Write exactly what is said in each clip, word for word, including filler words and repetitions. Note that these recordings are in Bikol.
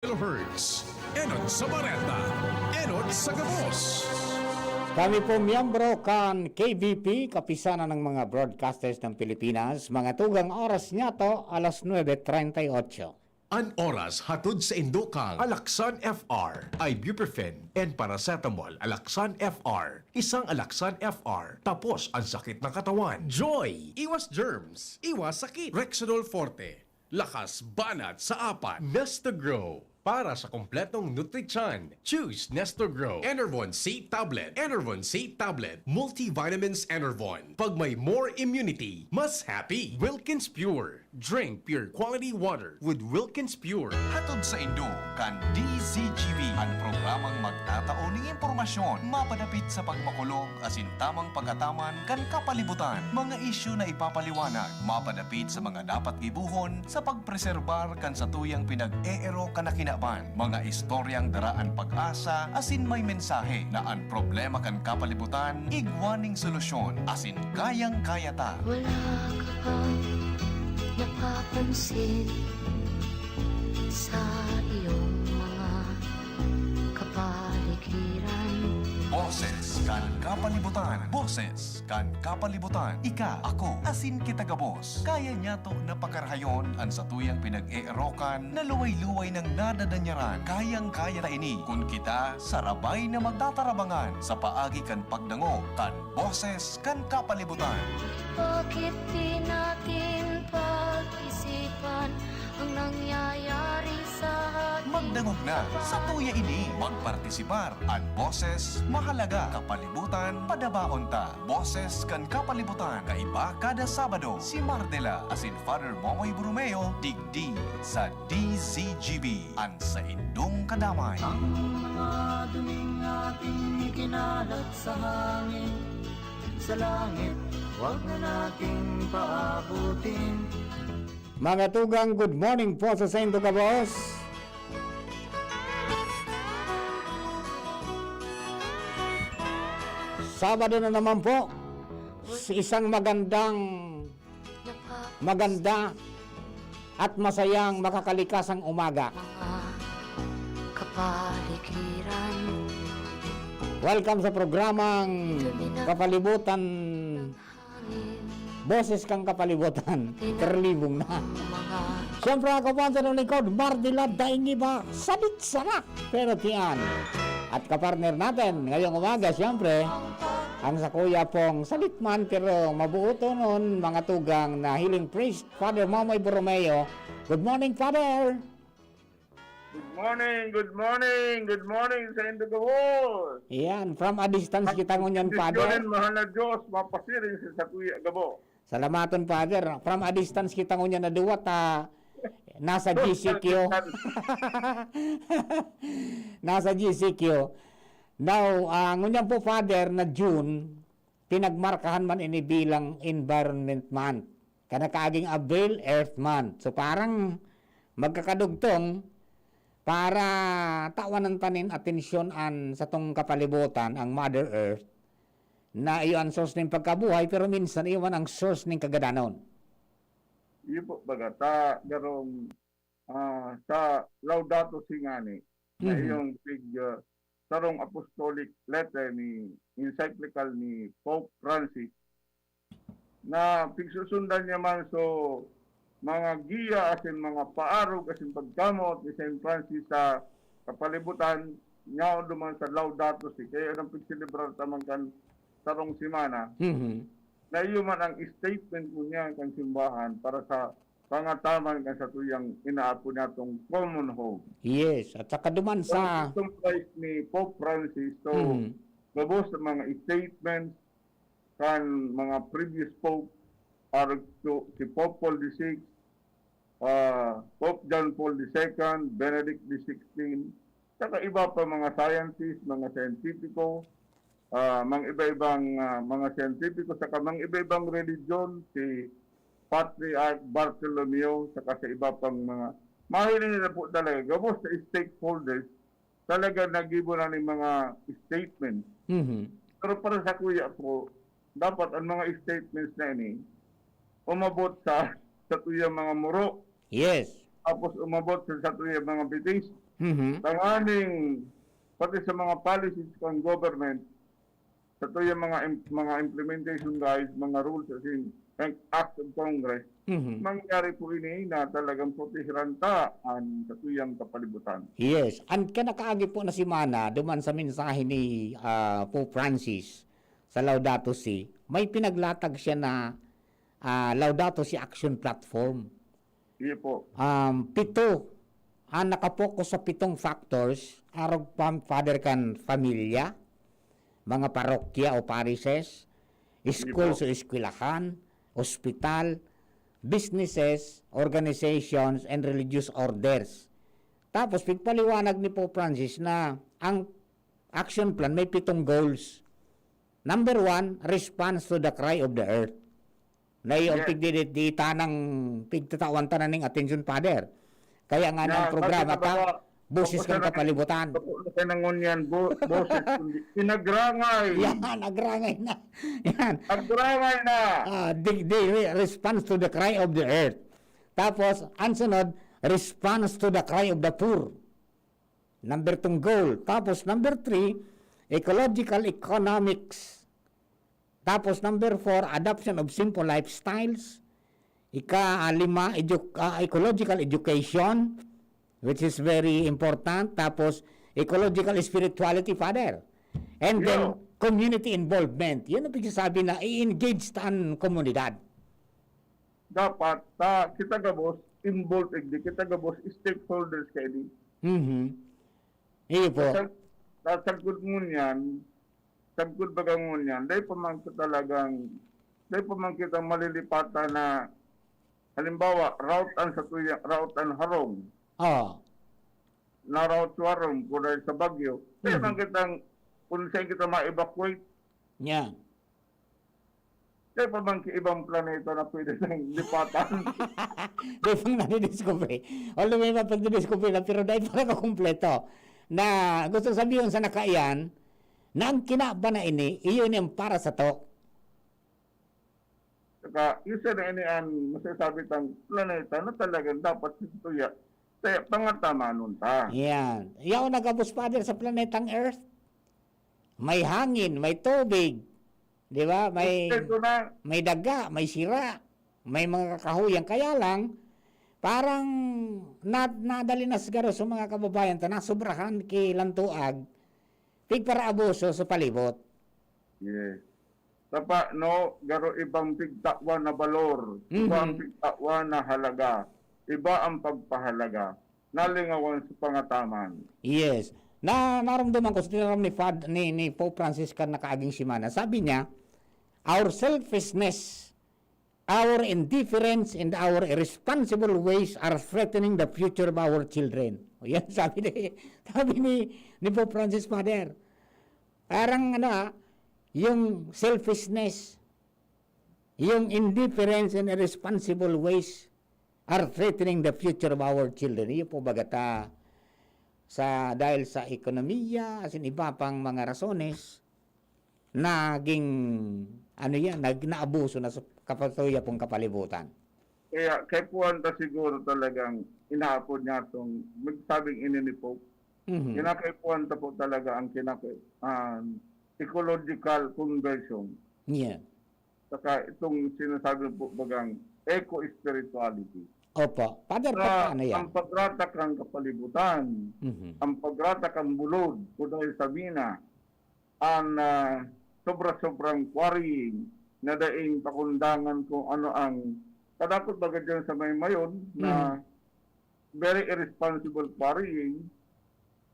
Kilohertz. Enot sa bareta, enot sa gabos. Kami po miyembro kan K B P, Kapisanan ng mga Broadcasters ng Pilipinas. Mga tugang, oras niyato, alas nuebe treinta y ocho. An oras hatod sa indukan. Alaxan F R, ibuprofen and paracetamol. Alaxan F R, isang Alaxan F R, tapos ang sakit ng katawan. Joy, iwas germs, iwas sakit. Rexidol Forte, lakas banat sa apat. Nestogrow, para sa kompletong nutrisyon. Choose Nestogrow. Enervon C Tablet. Enervon C Tablet. Multivitamins Enervon. Pag may more immunity, mas happy. Wilkins Pure. Drink pure quality water with Wilkins Pure. Hatod sa indo kan D Z G B, an programang magtatao ning impormasyon mapadapit sa pagmakulog asin tamang pag-ataman kan kapalibutan. Mga isyu na ipapaliwanag mapadapit sa mga dapat gibohon sa pagpreserbar kan satuyang pinag-eero kan kinaban. Mga istoryang dara an pag-asa asin may mensahe na an problema kan kapalibutan igwa ning solusyon asin kayang-kaya ta. Wala ka bang napapansin sa iyong mga kapaligiran? Boses kan kapalibutan. Boses kan kapalibutan. Ika, ako, asin kita gabos. Kaya niyato na pakarahayon an satuyang pinag-eerokan na luway-luway nang nadadanyaran. Kayang-kaya ta ini kun kita sarabay na magtatarabangan sa paagi kan pagdangog kan Boses kan Kapalibutan. Bakit di natin pag-isipan ang nangyayari sa ating Magdangog na, sa tuya ini, magpartisipar. An boses, mahalaga. Kapalibutan, padabaon ta. Boses kan Kapalibutan, kaiba kada Sabado. Si Mardela asin Father Momoy Borromeo, digdi sa D Z G B, an saindong kadamay. Ang mga duming ating ikinalat sa hangin, sa langit, wag na nating paabutin. Mga tugang, good morning po sa saindo gabos. Sabado na naman po. Isang magandang, maganda at masayang makakalikasang umaga. Mga kapaligiran. Welcome sa programang Kapalibutan. Boses kan Kapalibutan. Terlibong na. Siyempre, ako po ang inyong lingkod, Mardila Daing Iba, Salit Sana, pero tiyan. At kapartner natin ngayong umaga, siyempre, ang sakuya pong salit man, pero mabuo tonon, mga tugang na healing priest, Father Momoy Borromeo. Good morning, Father! Good morning, good morning, good morning saindo gabos. Yan, from a distance kita ngunyan, Father. Bendisyonnan, mahal na Diyos, mapasiring sa sakuya gabos. Salamaton, Father. From a distance kita ngunyan na duwa ta nasa G C Q. Nasa G C Q. Now, ah, ngunyan po, Father, na June, pinagmarkahan man ini bilang Environment Month. Kan nakaaging Abril, Earth Month. So, parang magkakadugtong para tawanan ta nin atensyon an satong kapalibutan, ang Mother Earth, na iyo an source nin pagkabuhay, pero minsan iyo man ang source nin kagadanon. Iyo po, baga ta, garong, ah, sa Laudato Si ngani, na Mhm. iyong pig, ah, sarong apostolic letter ni, encyclical ni Pope Francis, na pigsusundan niya man so mga giya asin mga paarog asin pagkamoot ni Saint Francis sa kapalibutan, nyaon duman sa Laudato Si. Kaya nang pigselebrar ta man kan sarong semana, Mhm. na iyo man ang statement ngunyan kan simbahan para sa pangataman kan satuyang inaapo niyatong common home. Yes, at saka duman sa Ang comprise ni Pope Francis, so, Mhm. gabos sa mga statements kan mga previous pope, arog to si Pope Paul the Sixth, ah, Pope John Paul the Second, Benedict the Sixteenth, saka iba pa mga scientist, mga siyentipiko, ah, mga iba-ibang, ah, mga siyentipiko, saka mga iba-ibang religion, si Patriarch Bartolomeo, saka sa iba pang mga, mahiling na po talaga, gabos sa stakeholders, talaga naggibo na ning mga statement. Mhm. Pero para sa kuya ko, dapat ang mga statements na ini umabot sa, sa tuyang mga muro. Yes. Tapos umabot sa, sa tuyang mga bitis. Mhm. Tanganing pati sa mga policies kan government, sa tuyang mga im- mga implementation guides, mga rules as in, and act of Congress, Mhm. mangyari po ini na talagang protehiran ta an sa tuyang kapalibutan. Yes. And kanakaagi po na semana, duman sa mensahe ni ah, Pope Francis sa Laudato Si, may pinaglatag siya na ah, Laudato Si Action Platform. Iyo po. Um, pito, ah, nakapokus sa pitong factors, arog pa, Father, kan pamilya, mga parokya o parishes, school Opo. o eskwelahan, ospital, businesses, organizations, and religious orders. Tapos, pigpaliwanag ni Pope Francis na ang action plan may pitong goals. Number one, response to the cry of the earth. Na iyo ang Yes. pigdidit-, di tanang pigtatawan tanan ning atensyon, Father. Kaya nga Na, ang programa bakit ba, ta, Boses bakit kan na- Kapalibutan. Bakit na kanangon yan, bo- boses, kundi pinagrangay. Yan, nagrangay na. Yan. Nagrangay na. Ah, the, the re- response to the cry of the earth. Tapos, ang sunod, response to the cry of the poor. Number tong goal. Tapos, number three, ecological economics. Tapos, number four, adoption of simple lifestyles. Ika-lima, edu- ah, ecological education, which is very important. Tapos, ecological spirituality, Father. And then, Yeah. community involvement. Yan ang pagsasabi na i-engage ta an komunidad. Dapat ta kita gabos involved igdi, kita gabos stakeholders kaini. Mhm. Iyo po. Sa, sa sagkod ngunyan, sagkod baga ngunyan, dai pa man kita talagang, dai pa man kita malilipatan na, halimbawa, route an sa tuya, route an harong, Oh. na route sa harong, kuray sa Baguio. Dai Mhm. man kitang, kung saan kita ma-evacuate, Yan. dai pa man ki ibang planeta na pwede nang lipatan. Dai pang nadidiscover. Although may mga pagdidiscover na, pero dai pa nakakumpleto. Na gusto sabihon sa nakaiyan, na ang kinaba na ini, iyo ini ang para sa to. Saka, isa na ini ang masasabi tang planeta na talagang dapat sintuya. Kaya pangatamanon ta. Yan. Yaon na gabos, Father, sa planetang Earth. May hangin, may tubig. Di ba? May, Ito na, may daga, may sira, may mga kakahuyan. Kaya lang, parang na, nadali na siguro sa mga kababayan ta, nasobrahan ki lantuag, pigparaabuso sa palibot. yes. Tapa, no, garo ibang pigtawan na balor, iba ang Mhm. pigtawan na halaga, iba ang pagpahalaga, nalingawan sa pangataman. Yes. Na naramdaman ko sa tinaram ni Fad, ni, ni Pope Francis kan nakaaging semana. Sabi niya, "Our selfishness, our indifference, and our irresponsible ways are threatening the future of our children." O yan, sabi ni, sabi ni, ni Pope Francis, Father. Parang ano ah, yung selfishness, yung indifference and irresponsible ways are threatening the future of our children. Iyo po baga ta sa, dahil sa ekonomiya, asin iba pang mga rasones, naging, ano yan, nag, naabuso na sa kapatuya pong kapalibutan. Kaya kaipuhan ta siguro talagang inaapod niya itong magsabing ini ni Pope. Mhm. Kinakaipuhan ta po talaga ang kinaka- ang ecological conversion. Yeah. Saka itong sinasabi po bagang eco-spirituality. Opo. Father, Sa paano yan? Ang pagrata kan kapalibutan, Mhm. ang pagrata kan bulod, kuday sa mina, ang ah, sobra-sobrang quarrying na daing pakundangan kung ano ang kadakot baga dyan sa may mayon na Mhm. very irresponsible quarrying.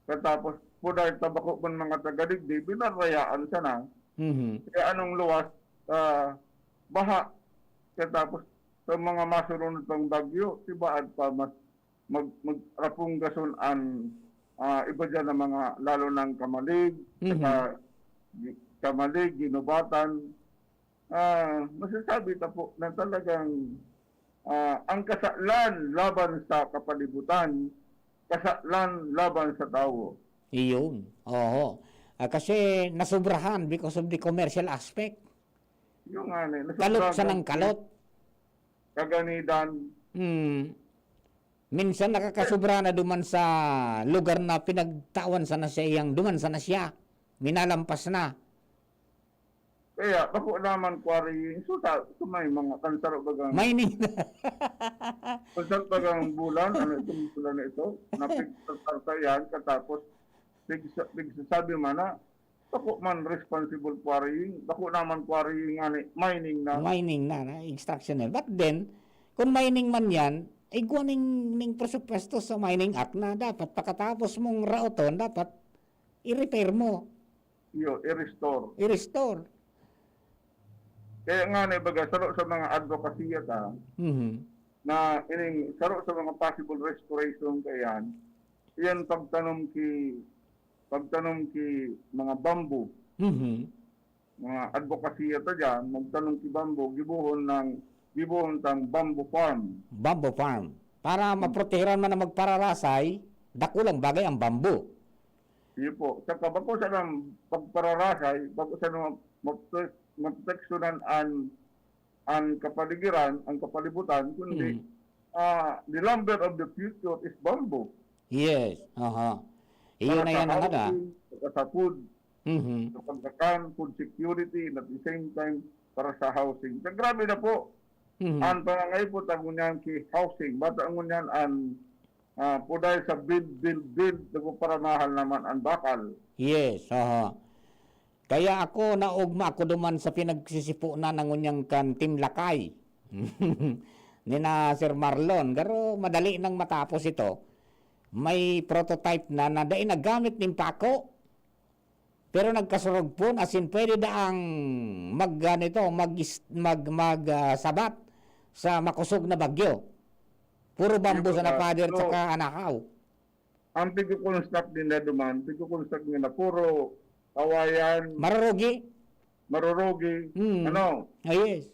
Katapos, puday tabako man mga taga-digdi, binarayaan sana. Mhm. Kaya anong luwas, ah, baha. Katapos, sa mga masunod pang bagyo, si Baad pa mas mag, magrapunggason an ah, iba dyan ang mga, lalo ng Kamalig, Mhm. saka Gi- Kamalig, Ginubatan. Ah, masasabi ta po na talagang ah, ang kasalan laban sa kapalibutan, kasalan laban sa tawo. Iyon. Oo. Ah, kasi nasobrahan because of the commercial aspect. Yung nga, eh, Kalot nasobrahan sa nang kalot. Kaganidan. Hmm. Minsan nakakasubra na duman sa lugar na pinagtawan sana siya, iyang duman sana siya. Minalampas na. Kaya, bako naman quarrying. So, sa, sa may mga kansaro bagang Mining. Kansaro bagang bulan, ano itong bulan na ito? Napigtatarta yan, katapos, pigsa-, pigsasabi man na, bako man responsible quarrying, bako naman quarrying, ani, mining na. Mining na, na, extraction na. But then, kung mining man yan, igwa ning, ning presupuesto sa Mining Act na dapat pakatapos mong raoton, dapat i-repair mo. Iyo, i-restore. I-restore. Kaya nga na ibaga, saro sa mga advokasya ta, Mhm. na ining saro sa mga possible restoration kaya yan, iyan pagtanom ki, pagtanom ki mga bamboo. Mhm. Mga advokasya ta dyan, magtanom ki bamboo, gibohon ng, gibohon tang bamboo farm. Bamboo farm. Para Hmm. maprotehiran man ang magpararasay, dakulang bagay ang bamboo. Iyo po. Saka bako sa nang pagpararasay, bako sa nang mapre-, maproteksyonan an, an kapaligiran, ang kapalibutan, kundi, Hmm. ah, the lumber of the future is bamboo. Yes. Aha. Iyon Para na sa yan ang ano. housing, saka sa food, Mhm. sa pagkakan, food security, and at the same time, para sa housing. Sa grabe na po, Mhm. ang pangangay po, ta ngunyan ki housing, bata ngunyan an, ah, po dahil sa build, build, build, nagpaparamahal naman ang bakal. Yes, aha. Kaya ako, naugma ako duman sa pinagsisipunan na ngunyan kan Team Lakay. Ni na Sir Marlon, garo madali nang matapos ito. May prototype na, na dai nagamit nin pako. Pero nagkasurog pon, as in, pwede daang mag, ano ito, mag, mag, mag, ah, sabat sa makosog na bagyo. Puro bamboo Yung sana, mga Father, so, tsaka anakaw. Ang pigko-construct nila duman, pigko-construct nila, puro kawayan, Marurugi. marurugi, Hmm. ano? Ah, yes.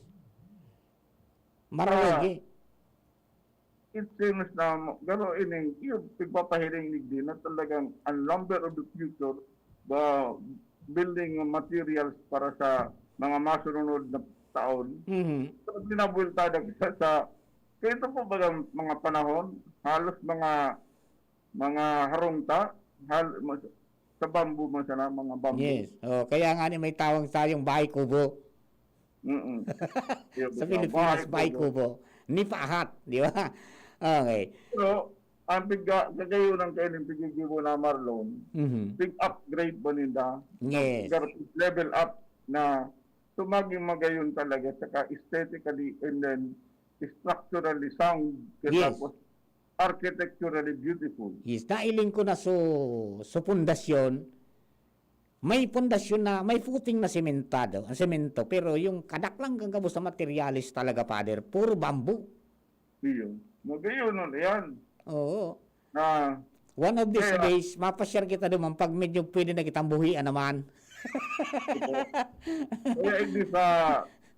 Marurugi. Ah, it seems na, garo ini, yung pigpapahiling ni Gdin na talagang ang lumber of the future, the building materials para sa mga masunod na taon. Mhm. So, binabueltada sa, sa, kaya ito po baga mga panahon, halos mga, mga harong ta, hal-, mas-, sa bamboo man sana, mga bamboo. Yes. Oh, kaya nga ni may tawag sayong bahay kubo. Mm-mm. Yung Sa mga Pilipinas, bahay bahay kubo. kubo. Nipahat, di ba? Okay. Pero, ang pigka-, kagayunan kayo ng piggigibo na Marlon, Mhm. pig-upgrade ba ninda? Yes. Gar-, level up na so maging magayon talaga, saka aesthetically and then structurally sound, Yes. katapos architecturally beautiful. Yes, nailing ko na so, so pundasyon, may pundasyon na, may footing na sementado, semento, pero yung kadaklang gagabos na materyales talaga, Father, puro bamboo. Iyo. Magayon nun, yan. Oo. Na One of these Kaya days, mapasyal kita duman pag medyo pwede na kitang buhian naman. Opo. Kaya hindi sa,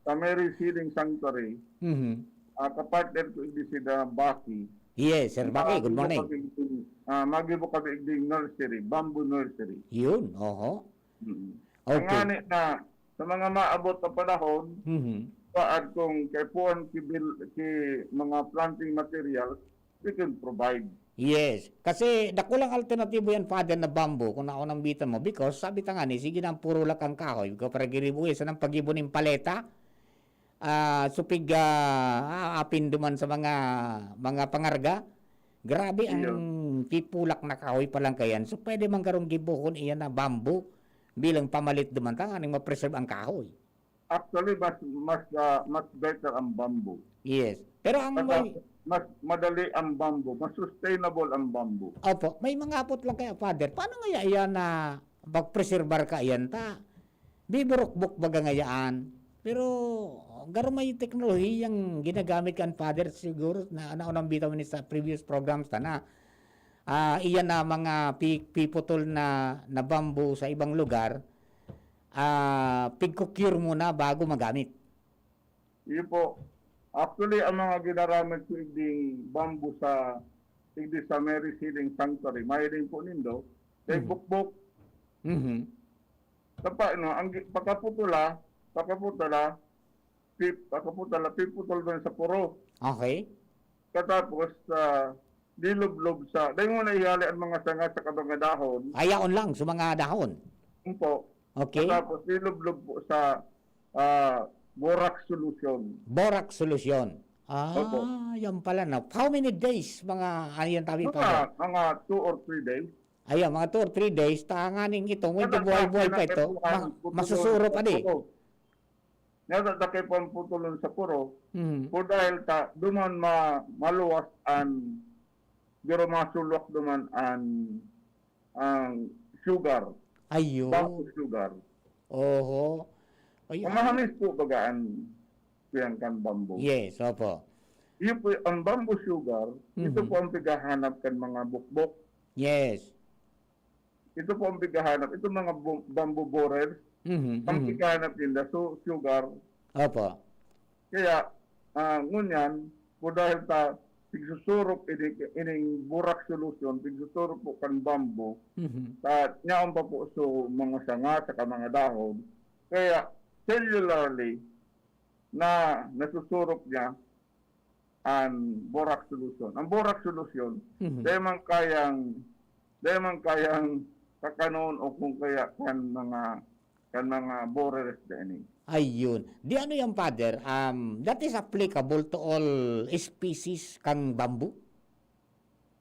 sa Mary's Healing Sanctuary, Mhm. ah, kapartner ko hindi si Da Baki. Yes, Sir Baki, good Magibo morning. kami igding, ah, magibo kami igding nursery, bamboo nursery. Yun, oho. Mm. Okay. Ang ngani na, sa mga maabot na panahon, Mhm. paad kung kaipuhan ki bil-, ki mga planting materials, we can provide. Yes. Kasi dakulang alternatibo yan, Father, na bamboo, kung naunambitan mo. Because, sabi ta nga ni, sige na ang puro lakang kahoy. Ikaw para giribuhi, sa nang pag-ibo nin paleta, ah, supig, ah, aapin duman sa mga, mga pangarga. Grabe ang Iyo. pipulak na kahoy pa lang kayan. So, pwede man garong gibuhon iyan na bamboo bilang pamalit duman, tanganing ma-preserve ang kahoy. Actually, mas, mas, ah, mas better ang bamboo. Yes. Pero ang Mas, may mas madali ang bamboo, mas sustainable ang bamboo. Opo, may mga apot lang kaya, Father. Paano ngaya iyan na pagpreserbar ka iyan ta? Biburukbok baga ngayaan. Pero garo may teknolohiyang ginagamit kan Father siguro na naunang bitaw ni sa previous programs ta na. Ah, iyan na mga pi-, piputol na, na bamboo sa ibang lugar, ah, pigko-cure muna bago magamit. Iyo po. Actually, ang mga ginaramit ko igding bamboo sa, igdi sa Mary's Healing Sanctuary, mahiling po nindo, kay Mhm. bukbok. Mhm. Tapa, no, ang gi-, pagkaputula, pagkaputula, pip-, pagkaputula, piputol man sa puro. Okay. Katapos, ah, Lilublob sa, dahil mo naihali ang mga sanga sa mga dahon. Ayaon lang sa mga dahon. Opo. Okay. Tapos lilublob po sa, ah, borax solution. Borax solution. Ah, Opo. Yan pala na. How many days, mga, ano yan, tabi Mga, pa? Mga two or three days. Ayan, mga two or three days, tanganing ito, medyo Ano, buhay-buhay pa ano, ito. ano, Ma-, ano, masusurop, ano, adi. Ano, Nadadakay pa ang putulon sa puro. Mm. Kung dahil ta, duman ma-, maluwas an, pero masulwak duman an, ang sugar. Ayun. Bamboo sugar. Oho. Ay, Ang mahamis po baga ang kuyan kan bamboo. Yes, opo. Yun po, ang bamboo sugar, ito Mhm. po ang pighahanap kan mga bukbok. Yes. Ito po ang pighahanap. Ito mga bu-, bamboo borers, Mhm, ang mhm. pighahanap ninda, so, sugar. Opo. Kaya, ah, ngunyan, po dahil ta pigsusurop ini, ining borax solution, pigsusurop po kan bamboo, Mhm. ta nyaon pa po so mga sanga saka mga dahon. Kaya, cellularly, na nasusurop niya an borax solution. Ang borax solution, Mhm. dai man kayang, dai man kayang kakanon o kung kaya kan mga, kan mga borers dai ni. Ayun. Di ano yan, Father? Um, that is applicable to all species kang bamboo?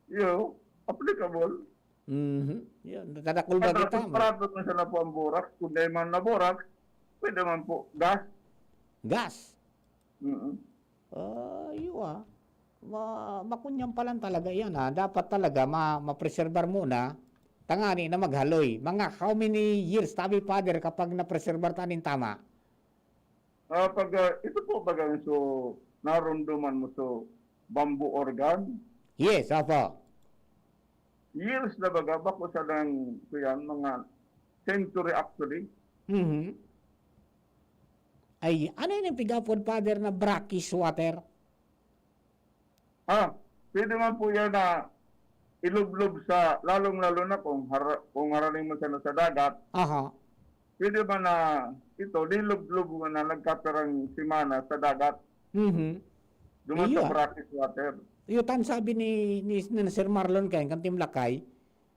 Iyo, applicable. Mhm. Yun, nadadakul ba Para kita? Para doon sa na po ang borax. Kung dai man na borax, pwede man po gas. Gas? Mm. Ah, iyo, ah. Ma-, makunyan pa lang talaga yan, ah. Dapat talaga ma-, mapreserbar muna. Tangani na maghaloy. Mga how many years, tabi, Father, kapag napreserbar ta nin tama? Ah, pag, ah, ito po bagang so, narumduman mo so, bamboo organ? Yes, opo. Years na baga, bako sa nang, kuyan, mga century actually. Mhm. Ay, ano yun yung pig-apod, Father, na brackish water? Ah, pwede man po yan na ilublob sa, lalong-lalo na kung hara-, kung haraning mo sana sa dagat. Aha. Pwede man na ito, lilublob mo na nagkapirang semana sa dagat. Mhm. Duman Iyo, sa ah. Brackish water. Iyo, tan sabi ni, ni, ni Sir Marlon kayan, kan Team Lakay,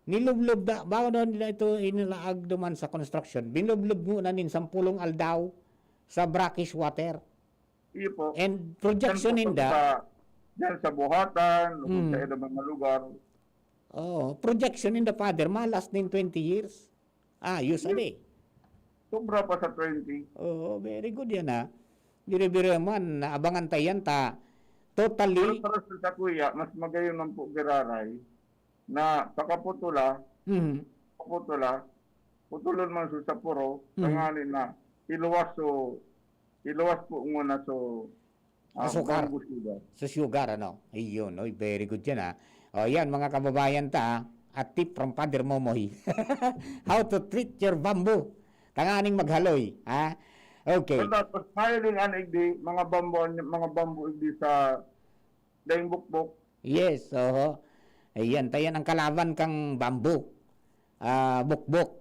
nilublob da, bago daw nila ito inilaag duman sa construction, binlublob muna nin sampulong aldaw sa brackish water. Iyo po. And projection Diyan po ninda sa, diyan sa Buhatan, o kung Hmm. sa ilang mga lugar. Oo, projection ninda, Father, malas nin twenty years. Ah, usually. Sobra pa sa twenty. Oo, very good yan, ah. Biro-biro man, naabangan ta yan, ta. Totally. Pero para sa kuya, mas magayon man po giraray na pakaputula, Mhm. pakaputula, putulon man sa sapuro, Mhm. tanganing na iluwas so, iluwas po muna so, ah, Asukar. Bamboo sugar. Sa sugar, ano? Ayun, oy, very good yan, ah. O, yan, mga kababayan ta, ah. A tip from Father Momoy. How to treat your bamboo. Tanganing maghaloy, ha? Okay. So, tapos, mahiling an igdi, mga bamboo, mga bamboo igdi sa daing bukbok. Yes, oho. Ayan, tayan ang kalaban kang bamboo. Ah, bukbok.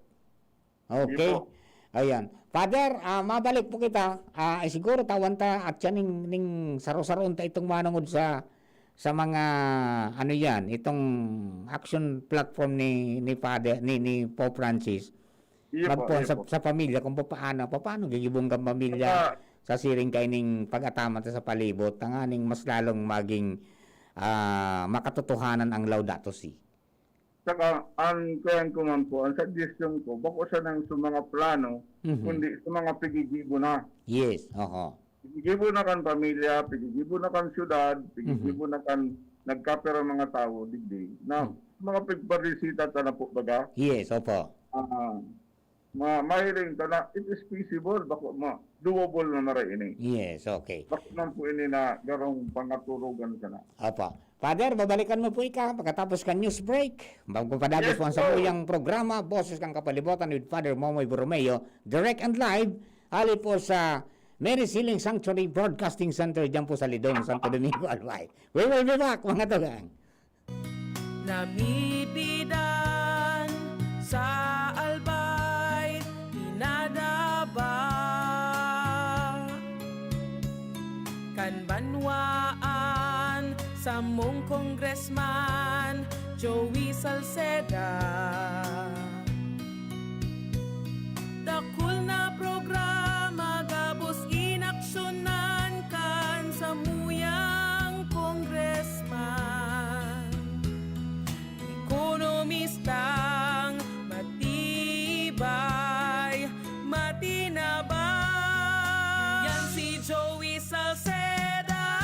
Okay. Sige po. Ayan. Father, ah, mabalik po kita. Ah, eh, siguro tawan ta at siya ning, ning saro-saroon ta itong manungod sa, sa mga, ano yan, itong action platform ni, ni Father, ni, ni Pope Francis. Iyo po, Magpuan iyo sa, po. Sa pamilya kung papaano, papaano gigibong kang pamilya Saka sa siring kaining pag-ataman ta sa palibot, tanganing mas lalong maging, ah, makatotohanan ang Laudato Si. Saka, ang kuyan ko man po, ang suggestion ko, bako sa nang sa mga plano, Mhm. kundi sa mga pigigibo na. Yes, oho. Pigigibo na kan pamilya, pigigibo na kan syudad, pigigibo Mhm. na kan nagkapira mga tawo, digdi. Na, Mhm. mga pigparisita ta na po, baga? Yes, opo. Ah, ma-, mahiling ta na, it is feasible, bako ma-, doable na mara ini. Yes, okay. Bako man po ini na garong pangaturugan ka na. Opo. Father, babalikan mo po ika pagkatapos kan news break. Bago padagos Yes, po ang sir. Samuyang programa, Boses kan Kapalibutan with Father Momoy Borromeo, direct and live, hali po sa Mary's Healing Sanctuary Broadcasting Center, dyan po sa Lidong, Santo Domingo, Albay. We will be back, mga tugang. Namibidan sa Albay, pinadaba kan banwaan Samong Congressman Joey Salceda. Dakul na programa gabos inaksyonan kan samuyang congressman. Ekonomistang matibay, matinabang. Yan si Joey Salceda,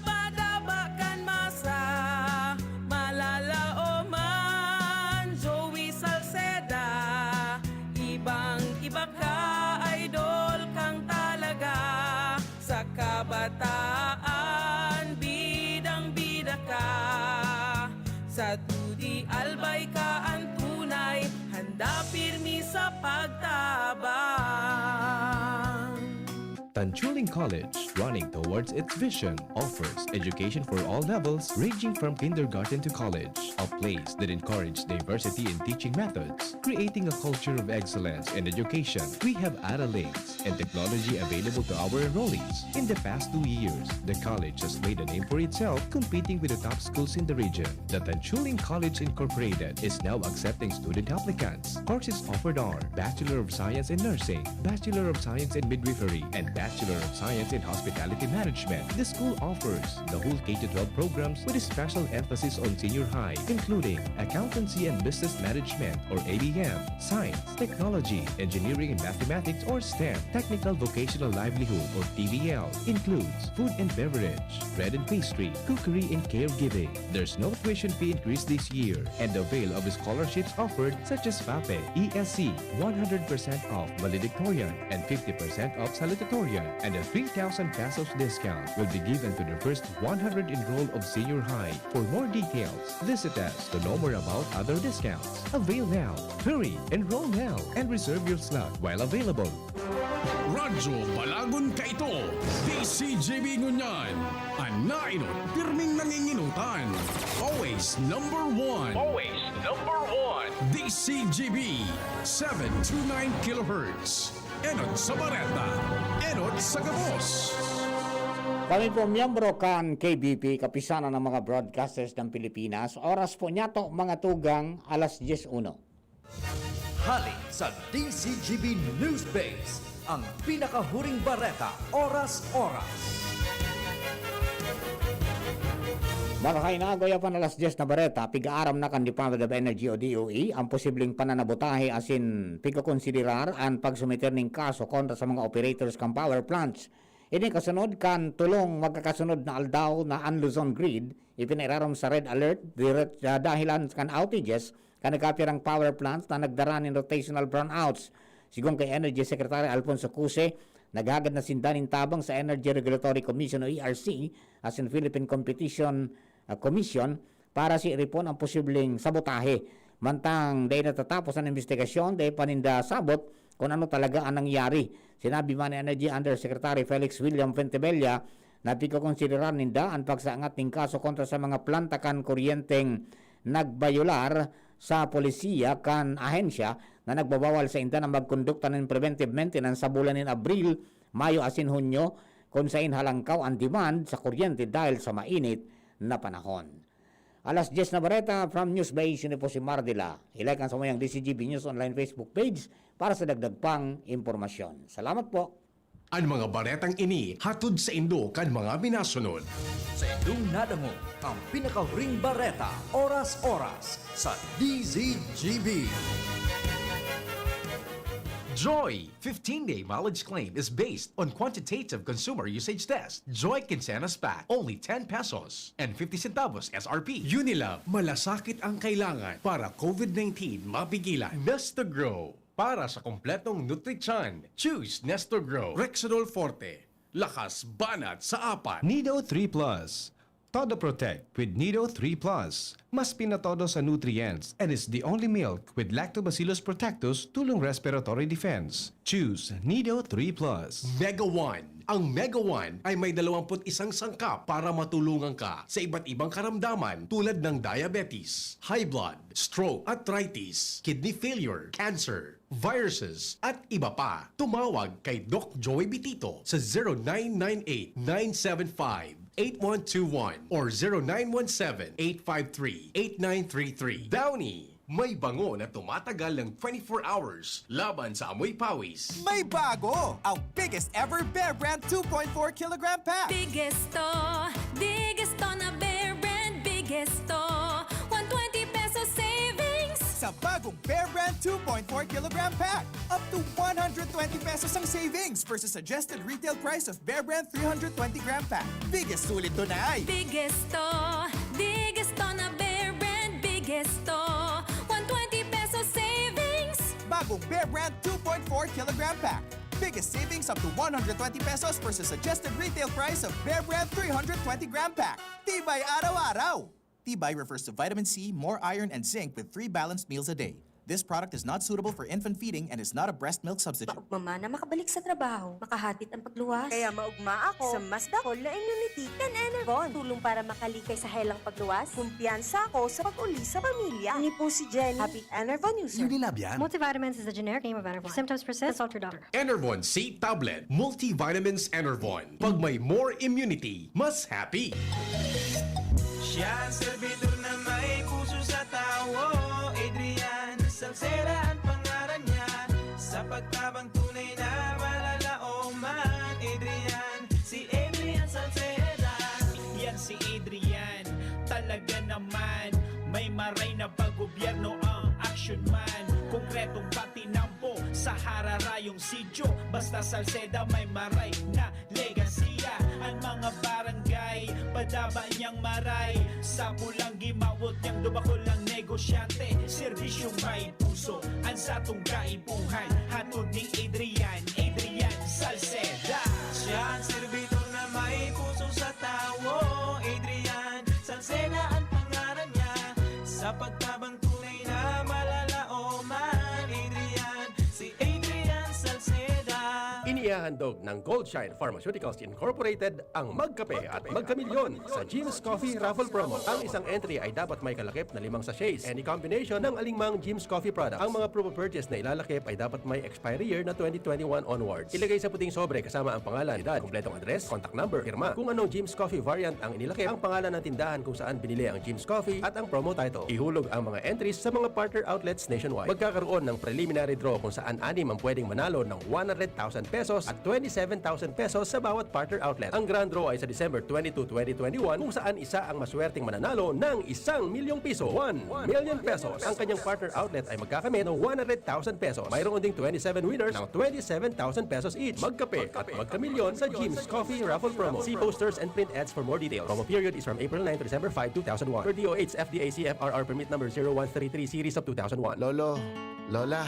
padaba kan masa, malalaoman. Joey Salceda, ibang-iba ka, idol kang talaga. Sa kabataan, bidang-bida ka. Sa dudi, albay ka an tunay, handa pirmi sa pagtabang. Tanchuling College, running towards its vision, offers education for all levels, ranging from kindergarten to college, a place that encourages diversity in teaching methods, creating a culture of excellence in education. We have Ara Links and technology available to our enrollees. In the past two years, the college has made a name for itself, competing with the top schools in the region. The Tanchuling College Incorporated is now accepting student applicants. Courses offered are Bachelor of Science in Nursing, Bachelor of Science in Midwifery, and Bachelor of Science in Hospitality Management. The school offers the whole K to twelve programs with a special emphasis on senior high, including Accountancy and Business Management or A B M, Science, Technology, Engineering and Mathematics or STEM, Technical Vocational Livelihood or T V L, includes food and beverage, bread and pastry, cookery and caregiving. There's no tuition fee increase this year, and avail of scholarships offered such as FAPE, E S C, one hundred percent off valedictorian, and fifty percent off salutatorian, and a three thousand pesos discount will be given to the first one hundred enrolled of senior high. For more details, visit us to know more about other discounts. Avail now. Hurry, enroll now, and reserve your slot while available. Radyo Balagon kaito, D C G B ngunyan. An nainot, pirming nanginginutan. Always number one. Always number one. D C G B, seven two nine kilohertz. Enot sa bareta, enot sa gabos. Kami po, miyembro kan K B P, Kapisanan ng mga Broadcasters ng Pilipinas. Oras po niyato, mga tugang, alas dyes uno. Hali sa D C G B News Base, ang pinakahuring bareta, oras-oras. Mga kainagoy, apan alas dyes na bareta, pig-aaram na kan Department of Energy o D O E ang posibleng pananabotahe asin pigkokonsiderar an pagsumiter nin kaso kontra sa mga operators kan power plants. Ini kasunod kan tolong magkakasunod na aldaw na an Luzon Grid ipinairarom sa red alert dire-, ah, dahilan kan outages kan nagkapirang power plants na nagdara nin rotational brownouts. Sigon kay Energy Secretary Alfonso Cuse, naghagad na sinda nin tabang sa Energy Regulatory Commission o E R C asin Philippine Competition, ah, Commission para si iripon ang posibleng sabotahe. Mantang dai natatapos an imbestigasyon, dai pa ninda sabot kun ano talaga an nangyari. Sinabi man ni Energy Undersecretary Felix William Fuentebella na pigkokonsiderar ninda an pagsaangat nin kaso kontra sa mga planta kan kuryenteng nagbayolar sa polisiya kan ahensya na nagbabawal sainda na magkondukta nin preventive maintenance sa bulan nin Abril, Mayo asin Hunyo, kun sain halangkaw an demand sa kuryente dahil sa mainit na panahon. Alas dyes na bareta from News Base, ini po si Mardila. I-like ang samuyang D C G B News Online Facebook page para sa dagdag pang impormasyon. Salamat po. An mga baretang ini hatod saindo kan mga minasunod. Sa indong nadangog ang pinakahuring bareta, oras-oras, sa D Z G B. Joy fifteen-day mileage claim is based on quantitative consumer usage test. Joy Quincenas Pack, only ten pesos and fifty centavos S R P. Unilab, malasakit ang kailangan para COVID nineteen mapigilan. Nestogrow, para sa kompletong nutrisyon. Choose Nestogrow. Rexidol Forte, lakas banat sa apat. Nido three Plus. Todo Protect with Nido three Plus. Mas pinatodo sa nutrients and is the only milk with Lactobacillus protectus tulong respiratory defense. Choose Nido three Plus. Mega One. Ang Mega One ay may dalawampu't isang sangkap para matulungan ka sa iba't ibang karamdaman tulad ng diabetes, high blood, stroke, arthritis, kidney failure, cancer, viruses, at iba pa. Tumawag kay Doc Joey Bitito sa zero nine nine eight nine seven five eight one two one or zero nine one seven, eight five three, eight nine three three. Downy, may bango na tumatagal ng twenty-four hours laban sa amoy pawis. May bago! Ang biggest ever Bear Brand two point four kilogram pack! Biggest to, biggest to na Bear Brand, biggest to. One twenty pesos savings! Sa bagong Bear Brand two point four kilogram pack, up to one hundred twenty pesos ang savings versus suggested retail price of Bear Brand three hundred twenty gram pack. Biggest sulit to na ay Biggest to, biggest to na Bear Brand, biggest to. One twenty pesos savings! Bagong Bear Brand two point four kilogram pack. Biggest savings up to one hundred twenty pesos versus suggested retail price of Bear Brand three hundred twenty gram pack. Tibay araw-araw! Tibay refers to vitamin C, more iron, and zinc with three balanced meals a day. This product is not suitable for infant feeding and is not a breast milk substitute. Maugma man na makabalik sa trabaho, makahatid ang pagluwas. Kaya maugma ako sa mas dakol na immunity kan Enervon. Tulong para makalikay sa helang pagluwas. Kumpiyansa ako sa pag-uli sa pamilya. Ini po si Jenny, happy Enervon user. Unilab yan. Multivitamins is the generic name of Enervon. If symptoms persist, consult your doctor. Enervon C Tablet, Multivitamins Enervon. Pag may more immunity, mas happy. Siya ang servidor na may puso sa tawo. Adrian Salceda ang pangaran niya. Sa pagtabang tunay na malalaoman, Adrian, si Adrian Salceda. Yan si Adrian, talaga naman. May maray na pag-gobyerno ang action man. Konkretong patinampo sa hararayong sityo. Basta Salceda may maray na legasiya. Ang mga barangay, padaba niyang maray. Sa pulang gimawot niyang dubakol ang negosyante. Serbisyong may puso, ang satong kaipuhan. Hatod ni Adrian, Adrian Salceda. Siya ang servidor na may puso sa tawo. Adrian Salceda ang pangaran niya. Sa pagtabang tunay na malalaoman. Adrian, si Adrian Salceda. Inihahandog ng Goldshine Pharmaceuticals Incorporated ang Magkape at Magkamilyon sa Jim's Coffee Raffle Promo. Ang isang entry ay dapat may kalakip na limang sachets, any combination ng alingmang Jim's Coffee product. Ang mga proof of purchase na ilalakip ay dapat may expiry year na twenty twenty-one onwards. Ilagay sa puting sobre kasama ang pangalan, edad, kompletong address, contact number, pirma. Kung anong Jim's Coffee variant ang inilakip, ang pangalan ng tindahan kung saan binili ang Jim's Coffee at ang promo title. Ihulog ang mga entries sa mga partner outlets nationwide. Magkakaroon ng preliminary draw kung saan anim ang pwedeng manalo ng one hundred thousand pesos at twenty-seven thousand pesos sa bawat partner outlet. Ang grand draw ay sa December twenty-two, twenty twenty-one, kung saan isa ang maswerteng mananalo ng isang milyong piso, one million pesos. Ang kanyang partner outlet ay magkakamit ng one hundred thousand pesos. Mayroon ding twenty-seven winners ng twenty-seven thousand pesos each. Magkape at magkamilyon sa Jim's Coffee Raffle Promo. See posters and print ads for more details. Promo period is from April nine to December five, two thousand one. Per D O H F D A C F R R permit number zero one three three series of two thousand one. Lolo, Lola,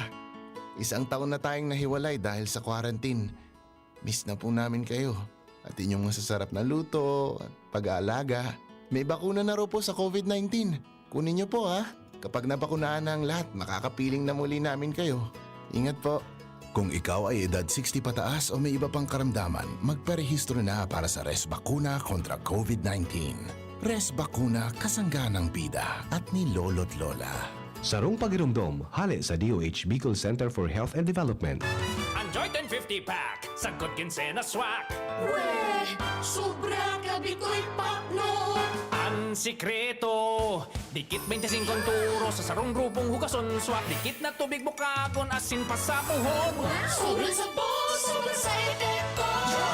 isang taon na tayong nahiwalay dahil sa quarantine. Miss na po namin kayo. At inyong masasarap na luto, at pag-aalaga. May bakuna na raw po sa COVID nineteen. Kunin niyo po, ha. Kapag nabakunahan na ang lahat, makakapiling na muli namin kayo. Ingat po. Kung ikaw ay edad sixty pataas o may iba pang karamdaman, magparehistro na para sa Res Bakuna kontra COVID nineteen. Res Bakuna, kasangga ng bida at ni Lolo't Lola. Sarong pagiromdom, hale sa D O H Bicol Center for Health and Development. Enjoy ten fifty pack, sagkod kinsenas swak. Weh! Sobra ka bitoy pakno! Ang sikreto, dikit twenty-five turo sa sarong grupong hugason swak. Dikit na tubig bukagon, asin pasapuhon. Sobra sa boss, sobra sa epekto!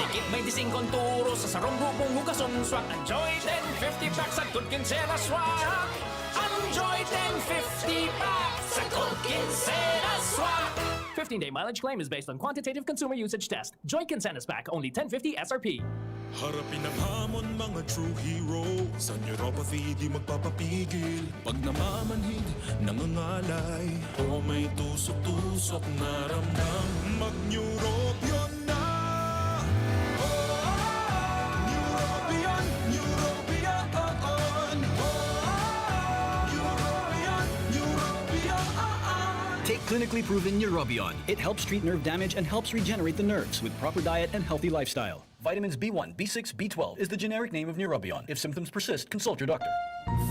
Dikit twenty-five turo sa sarong grupong hugason swak. Enjoy ten fifty pack, sagkod kinsenas swak. Enjoy ten fifty pack, sagkod kinsenas swak. Fifteen-day mileage claim is based on quantitative consumer usage test. Joy Kinsenas Pack, only ten fifty S R P. Harapin ang hamon, mga true hero. Sa neuropathy, di magpapapigil. Pag namamanhid, nangangalay, o may tusok-tusok na ramdam, mag-Neurobion na! Oh, Neurobion, Neurobion, oh, oh. Neurobion, Neurobion, oh, oh. Take clinically proven Neurobion. It helps treat nerve damage and helps regenerate the nerves with proper diet and healthy lifestyle. Vitamins B one, B six, B twelve is the generic name of Neurobion. If symptoms persist, consult your doctor.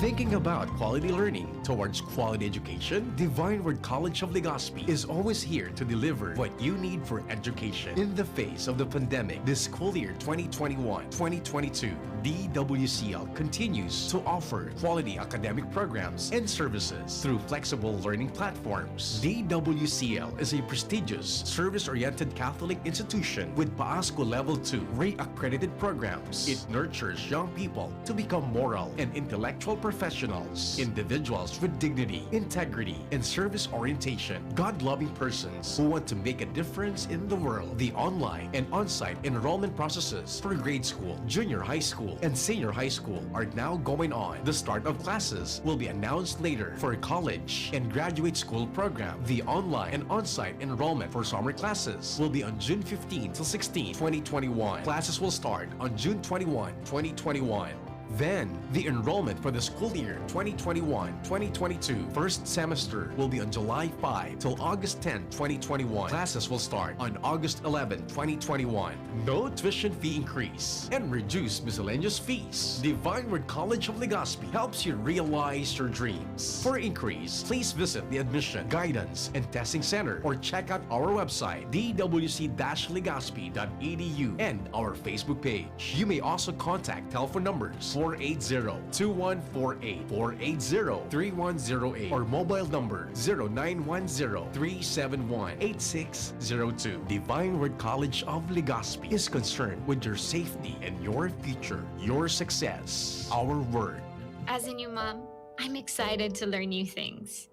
Thinking about quality learning towards quality education? Divine Word College of Legazpi is always here to deliver what you need for education. In the face of the pandemic, this school year twenty twenty-one, twenty twenty-two, D W C L continues to offer quality academic programs and services through flexible learning platforms. D W C L is a prestigious, service-oriented Catholic institution with PAASCO Level two re-accredited programs. It nurtures young people to become moral and intellectual professionals, individuals with dignity, integrity, and service orientation, God-loving persons who want to make a difference in the world. The online and on-site enrollment processes for grade school, junior high school, and senior high school are now going on. The start of classes will be announced later. For college and graduate school program, the online and on-site enrollment for summer classes will be on June fifteen to sixteen, twenty twenty-one. Classes will start on June twenty-one, twenty twenty-one. Then, the enrollment for the school year twenty twenty-one, twenty twenty-two first semester will be on July five till August ten, twenty twenty-one. Classes will start on August eleven, twenty twenty-one. No tuition fee increase and reduced miscellaneous fees. Divine Word College of Legazpi helps you realize your dreams. For inquiries, please visit the Admission, Guidance, and Testing Center or check out our website, d w c dash legazpi dot e d u, and our Facebook page. You may also contact telephone numbers four eight zero, two one four eight, four eight zero, three one zero eight, or mobile number zero nine one zero, three seven one, eight six zero two. Divine Word College of Legazpi is concerned with your safety and your future, your success. Our word. As a new mom, I'm excited to learn new things.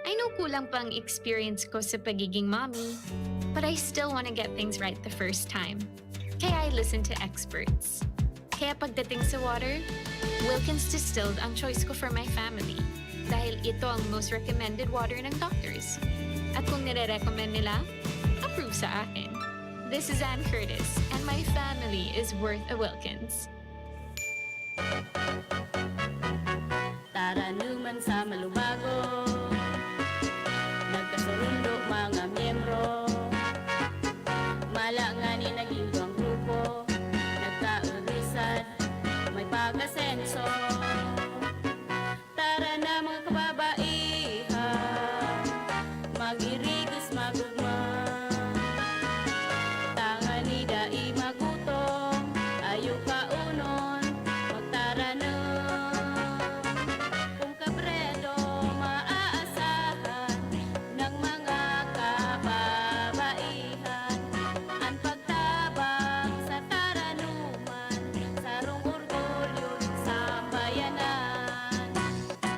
I know kulang pa ang experience ko sa pagiging mommy, but I still wanna get things right the first time. Kaya I listen to experts. Kaya pagdating sa water, Wilkins Distilled ang choice ko for my family. Dahil ito ang most recommended water ng doctors. At kung nire-recommend nila, approve sa akin. This is Anne Curtis, and my family is worth a Wilkins. Taranuman sa malubago, nagkasurundo mga miyembro. Mala ngani naging duwang grupo, nagkaurisan, may pag-asenso. Tara na, mga kababaihan, mag-irigos, magugma. Tangani dai magutom, ayo kaunon, magtaranom. Kung kabredo maaasahan ng mga kababaihan, an pagtabang sa taranuman, sarong orgulyo nin sambayanan.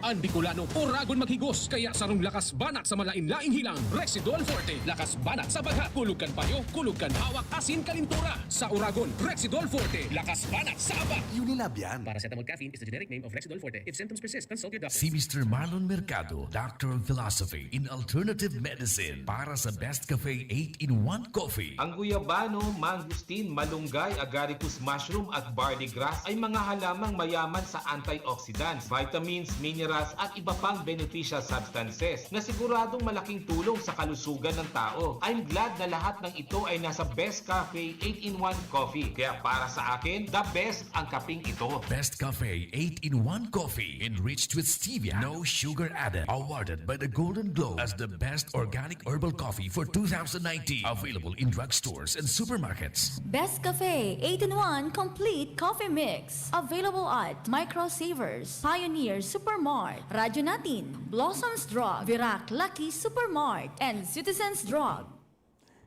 An Bicolano, oragon maghigos, kaya sarong lakas banat sa malain-laing hilang, Rexidol Forte. Lakas banat sa baghat, kulog kan payo, kulog kan hawak, asin kalintura. Sa oragon, Rexidol Forte, lakas banat sa aba. Unilab yan. Paracetamol caffeine is the generic name of Rexidol Forte. If symptoms persist, consult your doctor. Si Mister Marlon Mercado, Doctor of Philosophy in Alternative Medicine, para sa Best Cafe eight-in-one Coffee. Ang guyabano, mangosteen, malunggay, agaricus mushroom at barley grass ay mga halamang mayaman sa antioxidants, vitamins, minerals at iba pang beneficial substances na siguradong malaking tulong sa kalusugan ng tao. I'm glad na lahat ng ito ay nasa Best Cafe eight-in-one Coffee. Kaya para sa akin, the best ang kaping ito. Best Cafe eight-in-one Coffee, enriched with stevia, no sugar added. Awarded by the Golden Globe as the best organic herbal coffee for two thousand nineteen. Available in drugstores and supermarkets. Best Cafe eight-in-one Complete Coffee Mix. Available at Micro Savers, Pioneer Supermart, Radyo Natin, Blossoms Drug, Virac Lucky Supermart, and Citizens Drug.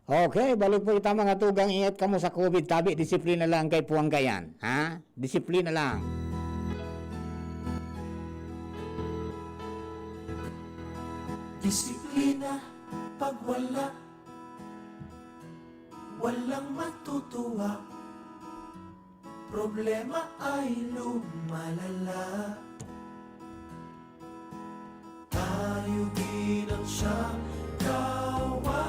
Okay, balik po kita, mga tugang. Ingat kamo sa covid tabi. Disiplina lang kay puwang kayan, ha? Disiplina lang. Disiplina, pag wala, walang matutuwa. Problema ay lumalala. Tayo din ang siyang kawawa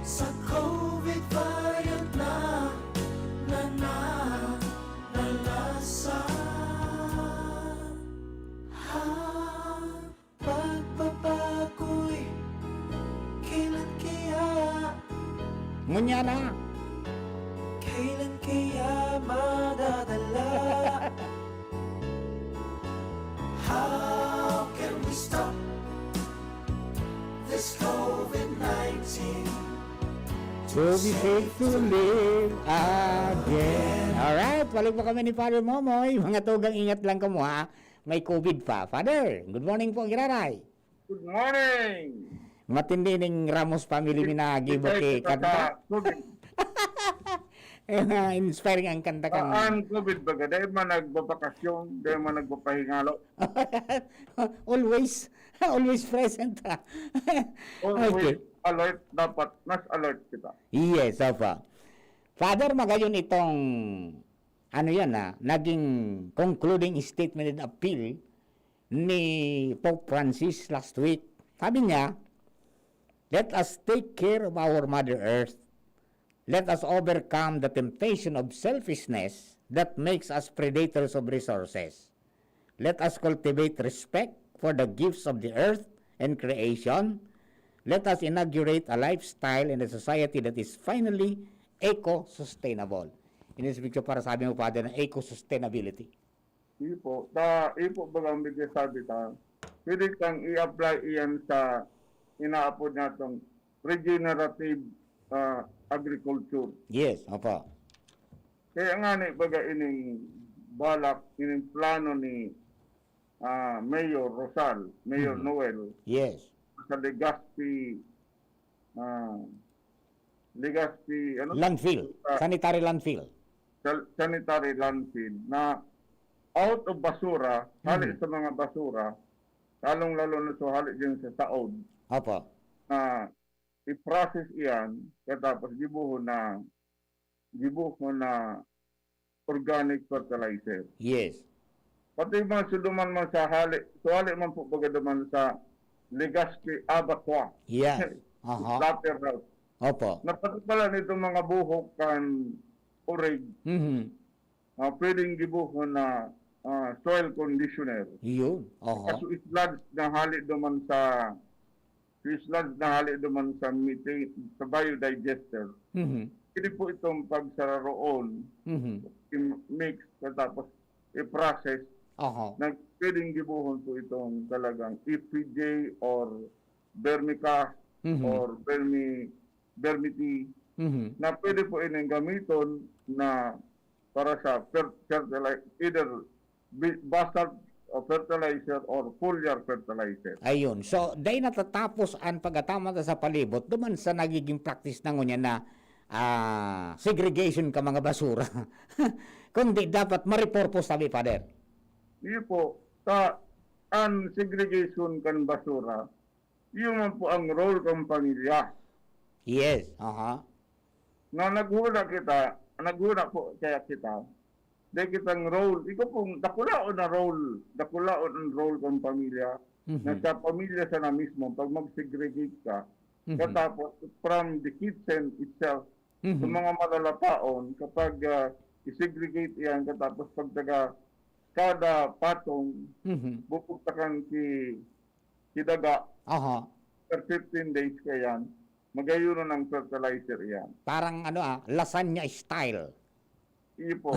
sa covid variant na nananalasan. Ha? Pagbabago'y kailan kaya? Ngunyan na. Kailan kaya madadala? We'll be safe to live again. Alright, balik pa kami ni Father Momoy. Mga tugang, ingat lang kamo, ha. May covid pa. Father, good morning po, Giraray. Good morning. Matindi ning Ramos family mi na gibo Ikay ki kita kanta. Sa covid. Eh, inspiring ang kanta kan Ah, ang covid baga, dahil man nagbabakasyon, dahil man nagpapahingalo. Always, always present, ha. Always Okay. alert, dapat mas alert kita. Yes, opo. Father, magayon itong, ano yan, ah, naging concluding statement and appeal ni Pope Francis last week. Sabi niya, "Let us take care of our Mother Earth. Let us overcome the temptation of selfishness that makes us predators of resources. Let us cultivate respect for the gifts of the earth and creation. Let us inaugurate a lifestyle and a society that is finally eco-sustainable." Ini sa picture para sabi mo, Father, na eco-sustainability. Iyo po. Ta, iyo po baga ang bigay sabi ta, pwede kang i-apply iyan sa inaapod natong regenerative, ah, agriculture. Yes, opo. Kaya nga ni baga ining balak, ining plano ni, ah, Mayor Rosal, Mayor Mhm. Noel, Yes. sa Legazpi, ah, Legazpi, ano? Landfill. Ah, Sanitary landfill. Sal-, sanitary landfill na out of basura, hali Mhm. sa mga basura, lalong-lalo na sa hali dyan sa saod, Opo. na i-process iyan, katapos gibohon na, gibohon na organic fertilizer. Yes. Pati mga suduman man sa hali, suhali man po baga duman sa Legazpi Abattoir. Yes. Aha. Slaughterhouse. Opo. Na pati pala nitong mga buhok kan urig, Mhm. ah, pwedeng gibohon na, ah, soil conditioner. Iyon. Aha. Kaso sludge na hali duman sa, sludge na hali duman sa methane, sa biodigester. Mhm. Pwede po itong pagsararoon, Mhm. i-mix, tapos i-process. Aha. Na pwedeng gibohon po itong talagang E P J or vermicast Mhm. or vermi-, vermiti Mhm. na pwede po ining gamiton na para sa fer-, fertili-, either bi-, basalt o fertilizer or foliar fertilizer. Ayun. So, dai natatapos an pag-ataman ta sa palibot duman sa nagiging practice na ngunyan na, ah, segregation ka mga basura. Kundi dapat ma-repurpose, sabi, Father. Iyo po. Sa, an segregation kan basura, iyo man po ang role kan pamilya. Yes, aha. Na naghuna kita, naghuna po kaya kita, dai kitang role. Ikaw pong dakulaon na role, dakulaon ang role kan pamilya, Mhm. na sa pamilya sana mismo, pag mag-segregate ka, Mhm. katapos from the kitchen itself, Mhm. sa mga malalapaon, kapag, ah, i-segregate iyan, katapos pag taga kada patong, Mhm. bubugtakan ki, ki daga, Aha. per fifteen days ka yan, magayon na ng fertilizer yan. Parang ano, ah, lasagna style. Iyo po.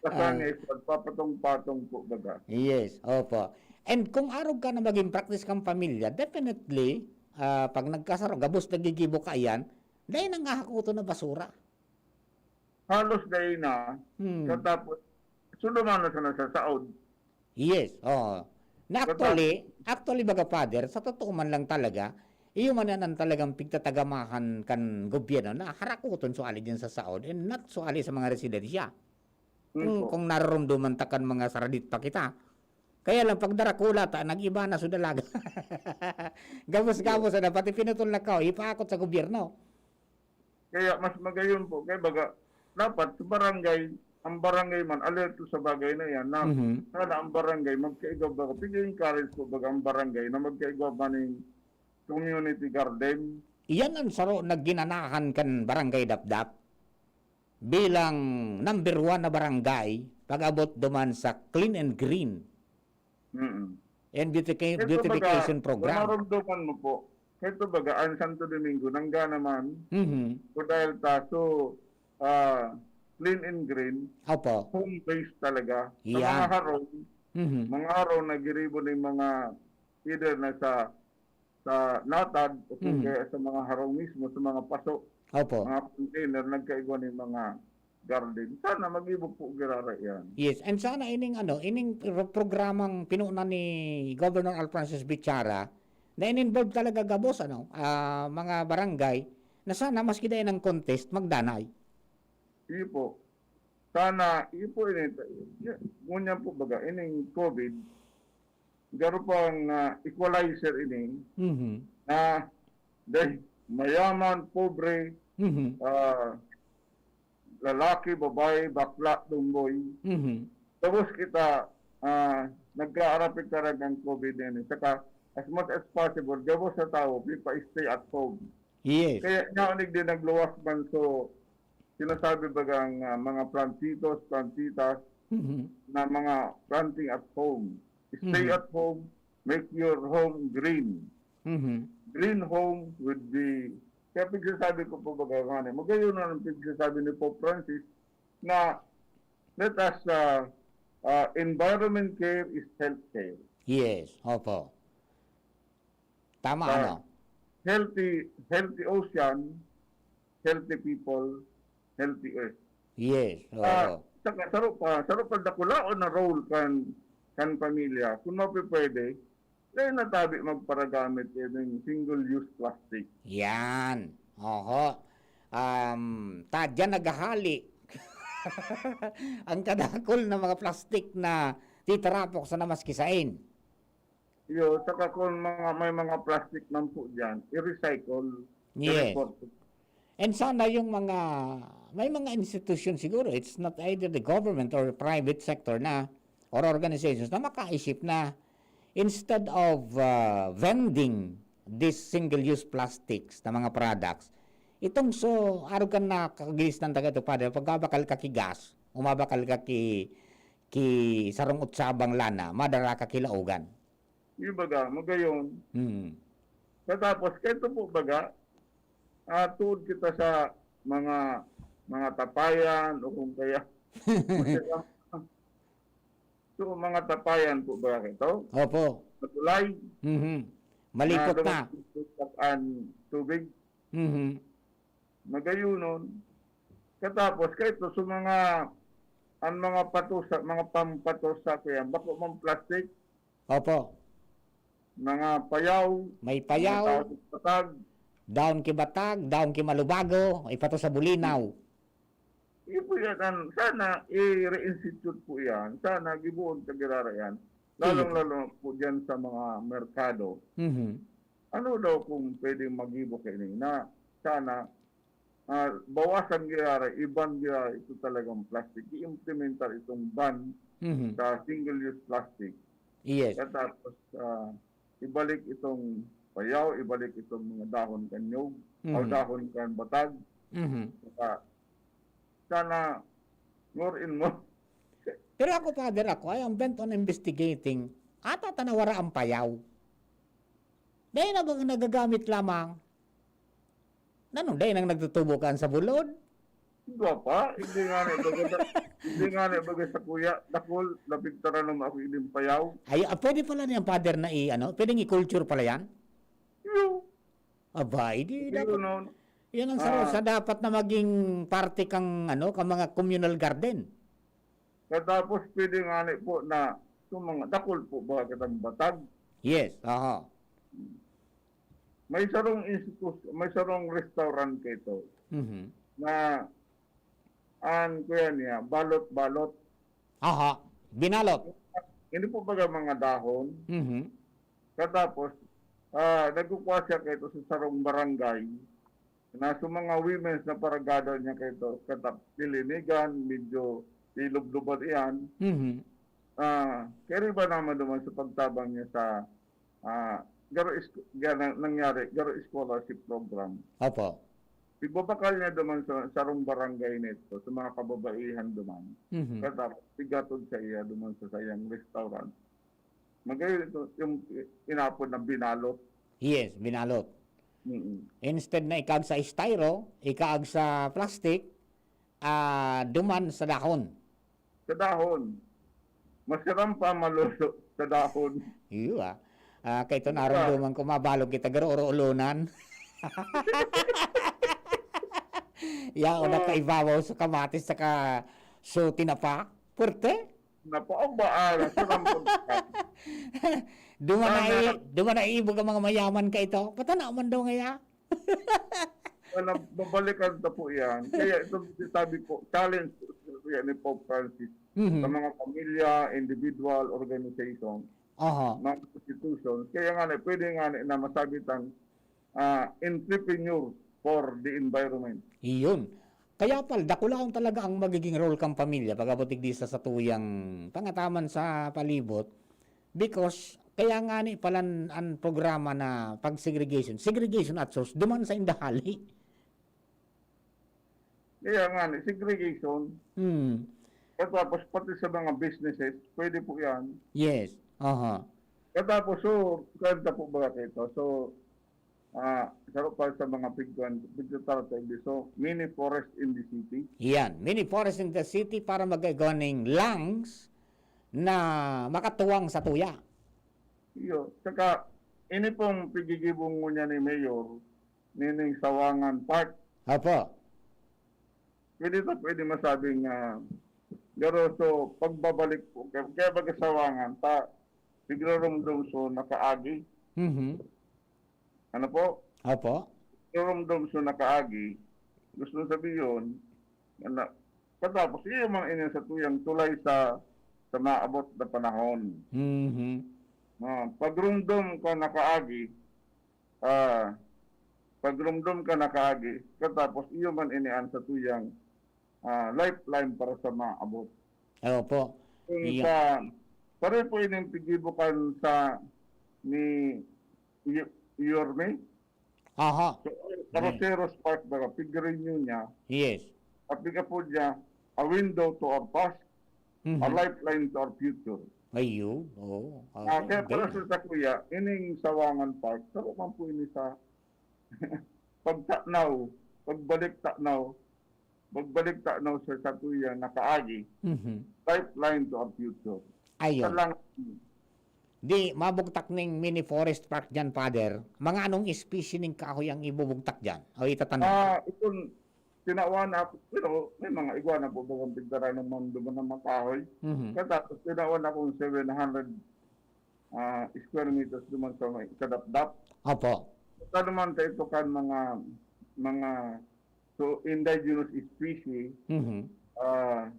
Lasagna Ah. is nagpapatong-patong po, baga. Yes, opo. And kung arog ka na maging practice kang pamilya, definitely, ah, pag nagkasaro, gabos nagigibo ka iyan, dai nang hahakoton na basura. Halos dai na. Hmm. Katapos, sundo man na sana sa saod. Yes, oo. Na Katapos actually, actually, baga, Father, sa totoo man lang talaga, iyo man yan ang talagang pigtatagamahan kan gobyerno na harakoton suali din sa saod and not suali sa mga residensya. Kung, Opo. kung naroromdoman ta kan mga saradit pa kita. Kaya lang, pag darakula ta, nag-iba na sa dalaga. Gabos-gabos na, pati pinutol na kao, ipaakot sa gobyerno. Kaya mas magayon po, kaya baga, dapat sa barangay, ang barangay man, alerto sa bagay na yan, na Mhm. sana ang barangay, magkaigwa baga, pig-encourage po baga ang barangay na magkaigwa ba ning community garden? Iyan ang saro na ginanahan kan Barangay Dapdap bilang number one na barangay pag-abot duman sa clean and green Mm. and beautifi-, Ito beautification baga, program. Kung marumduman mo po, ito baga, ang Santo Domingo, nangga naman, Mhm. o dahil ta, so, ah, clean and green, Opo. home-based talaga. Sa Yan. mga harong, Mhm. mga harong na giribo ng mga either na sa sa natad o kung Mhm. kaya sa mga harong mismo, sa mga paso, Opo. mga container, nagkaigwa ning mga garden. Sana mag-ibo po girara yan. Yes, and sana ining ano, ining pro- programang pinunan ni Governor Alfrances Bichara na in-involve talaga gabos ano, ah, mga barangay na sana maski dai nang contest magdanay. Iyo po. Sana, iyo po ini, ngunyan po baga, ining COVID, garo pang ah, equalizer ini Mhm. na dahil mayaman, pobre, Mhm. ah, lalaki, babae, bakla, dunggoy. Mhm. Tapos kita, ah, nagkaarapit ka rin ng COVID nineteen. Saka, as much as possible, gabos sa tao, pa-stay at home. Yes. Kaya nga, nagdi nagluwas man. So, sinasabi bagang ah, mga plantitos, plantitas, Mhm. na mga planting at home. Stay Mhm. at home, make your home green. Mhm. Green home would be, kaya pagsasabi ko po baga nga, magayon na ang pagsasabi ni Pope Francis na let us, uh, uh, environment care is health care. Yes, opo. Tama Ah, ano? Healthy, healthy ocean, healthy people, healthy earth. Yes, Ah, oo. saka saro pa, saro pa dakulaon na role kan kan pamilya. Kung mapipwede, dahil natabi magparagamit ng single-use plastic. Yan. Oho. Um, tadya naghahali ang kadakol na mga plastic na titarapok sa namaskisain. Iyo, saka kung mga, may mga plastic man po dyan, i-recycle. Yes. I-report. And sana yung mga, may mga institution siguro, it's not either the government or private sector na, or organizations na makaisip na instead of uh, vending these single-use plastics na mga products, itong so, arog kan nakagilis ng taga ito, Father, pag mabakal ka ki gas, umabakal ka ki, ki sarong utsabang lana, madara ka ki laogan. Yung baga, magayon. Hmm. Katapos, kaya ito po baga, ah, tuod kita sa mga mga tapayan o kung kaya so mga tapayan po ba ito? Opo. Matulay. Mhm. Malipot na. Ang tubig. Mhm. Magayunon. Katapos, kaya ito sa mga ang mga patosa, mga pampatosa ko yan, bako mang plastic, Opo. mga payaw, May payaw, mga patag, daon ki batag, daon ki malubago, ipato sa bulinaw. Iyo po yan. Ang, sana i-reinstitute po yan. Sana gibuon kagirara yan. Lalong-lalo po dyan sa mga merkado. Mhm. Ano daw kung pwedeng magibo kayo na sana ah, bawasan girara, iban girara ito talagang plastic. I-implementar itong ban Mhm. sa single-use plastic. Yes. Katapos, ah, ibalik itong payaw, ibalik itong mga dahon kan nyog, o Mhm. dahon kan batag. Mhm. Saka, sana, more and more. Pero ako, Father, ako, I am bent on investigating. Ata ta nawara ang payaw. Dahil na bang nagagamit lamang? Nanong dahil nang nagtutubo ka sa bulod? Hindi pa, hindi nga na ibaga, hindi nga na ibaga sa kuya, dakol, napigtaran naman ako ining payaw. Ay, ah, pwede pala niyan, Father, na i-, ano? Pwedeng i-culture pala yan? Iyo, Aba, hindi iyo dapat. noon. Yan ang sa, Ah. sa dapat na maging parte kang, ano, kang mga communal garden. Katapos pwede nga ni po na itong mga dakol po ba kitang batag. Yes, aha. May sarong institus-, may sarong restaurant kito Mhm. na ang kuya niya, balot-balot. Aha. Binalot. Hindi po baga mga dahon. Mhm. Katapos, ah, nagkukuha siya kito sa sarong barangay na sa mga women's na paragada niya kito, katap lilinigan, medyo lilubluban iyan. Mhm. Ah, kaya ba naman naman sa pagtabang niya sa ah, garo is-, gana, nangyari, garo scholarship program. Opo. Igbabakal niya duman sa sarong barangay nito, sa mga kababaihan duman. Mhm. Katapos, igatod sa iya duman sa sayang restaurant. Magayon ito, yung inapod na binalot. Yes, binalot. Mm. Instead na ikaag sa styro, ikaag sa plastic, ah, duman sa dahon. Sa dahon. Masiram pa malolo sa dahon. Iyo ah. Ah, kay ito Di ba? Narumduman ko, mabalog kita, garo-oro-olonan. Yaon na Oo. Kaibabaw sa kamatis saka so tinapa. Puwerte. Napaubaan, sarang pagkain. Duman na Tama. i-, duman na iibog ang mga mayaman ka ito. Patanaw man daw ngaya. Wala, babalikan ta po yan. Kaya ito, sabi po, challenge po yan ni Pope Francis Mhm. sa mga pamilya, individual, organization, Aha. mga institutions. Kaya nga na, pwede nga na, na masabi tang, ah, entrepreneur for the environment. Iyon. Kaya pal, dakulaon talaga ang magiging role kan pamilya pag-abot digdi sa satuyang pangataman sa palibot. Because kaya nga ni palan an programa na pag-segregation, segregation at source, duman sa indahali. Kaya nga ni, segregation. Hmm. Katapos pati sa mga businesses, pwede po yan. Yes. Aha. Katapos, so, kanta po ba ito? So, ah, saro pa sa mga pigkuan, pigtatarata, so, mini forest in the city. Yan, mini forest in the city para magkaigo ning lungs na makatuwang sa tuya. Iyo. Saka, ini pong pigigibong ngunyan ni Mayor, nining Sawangan Park. Opo. Pwede ta, pwede masabing, ah, pero so, pagbabalik po, kaya, kaya baga Sawangan, ta, nagrarumdom so nakaagi. Mhm. Ano po? Opo. Nagrarumdom so nakaagi. Gusto sabihin, na, katapos, iyo man ini sa tuyang tulay sa, sa maabot na panahon. Mhm. Ah, pagrumdom ka nakaagi, ah, pagrumdom ka nakaagi, katapos iyo man ini an sa tuyang, ah, lifeline para sa maabot. Opo. Kung Iya. sa, pareho po ining pigibukan sa ni Y-, Yorme. Aha. So, Yes. Arroceros Park, baga, pig-renew niya. Yes. At piga po niya, a window to our past, Mhm. a lifeline to our future. Ayun, oo. Ah, Okay, kaya para very sa, sa kuya, ining Sawangan Park, saro man po ini sa pagtanaw, pagbalik tanaw, pagbalik tanaw sa satuya na kaagi, Mhm. lifeline to our future. Ayun. Sa lang- Di, mabugtak ning mini forest park dyan, Father. Mga anong espisye ning kahoy ang ibubugtak dyan? O itatanom? Ah, itong tinawan na ako, pero may mga igwa na po bagang pigdara ng mga duman na mga kahoy. Mhm. Katapos tinawan akong seven hundred, ah, square meters duman sa may kadapdap. Opo. Sa naman sa ito kan mga, mga, so, indigenous species, Mhm. ah,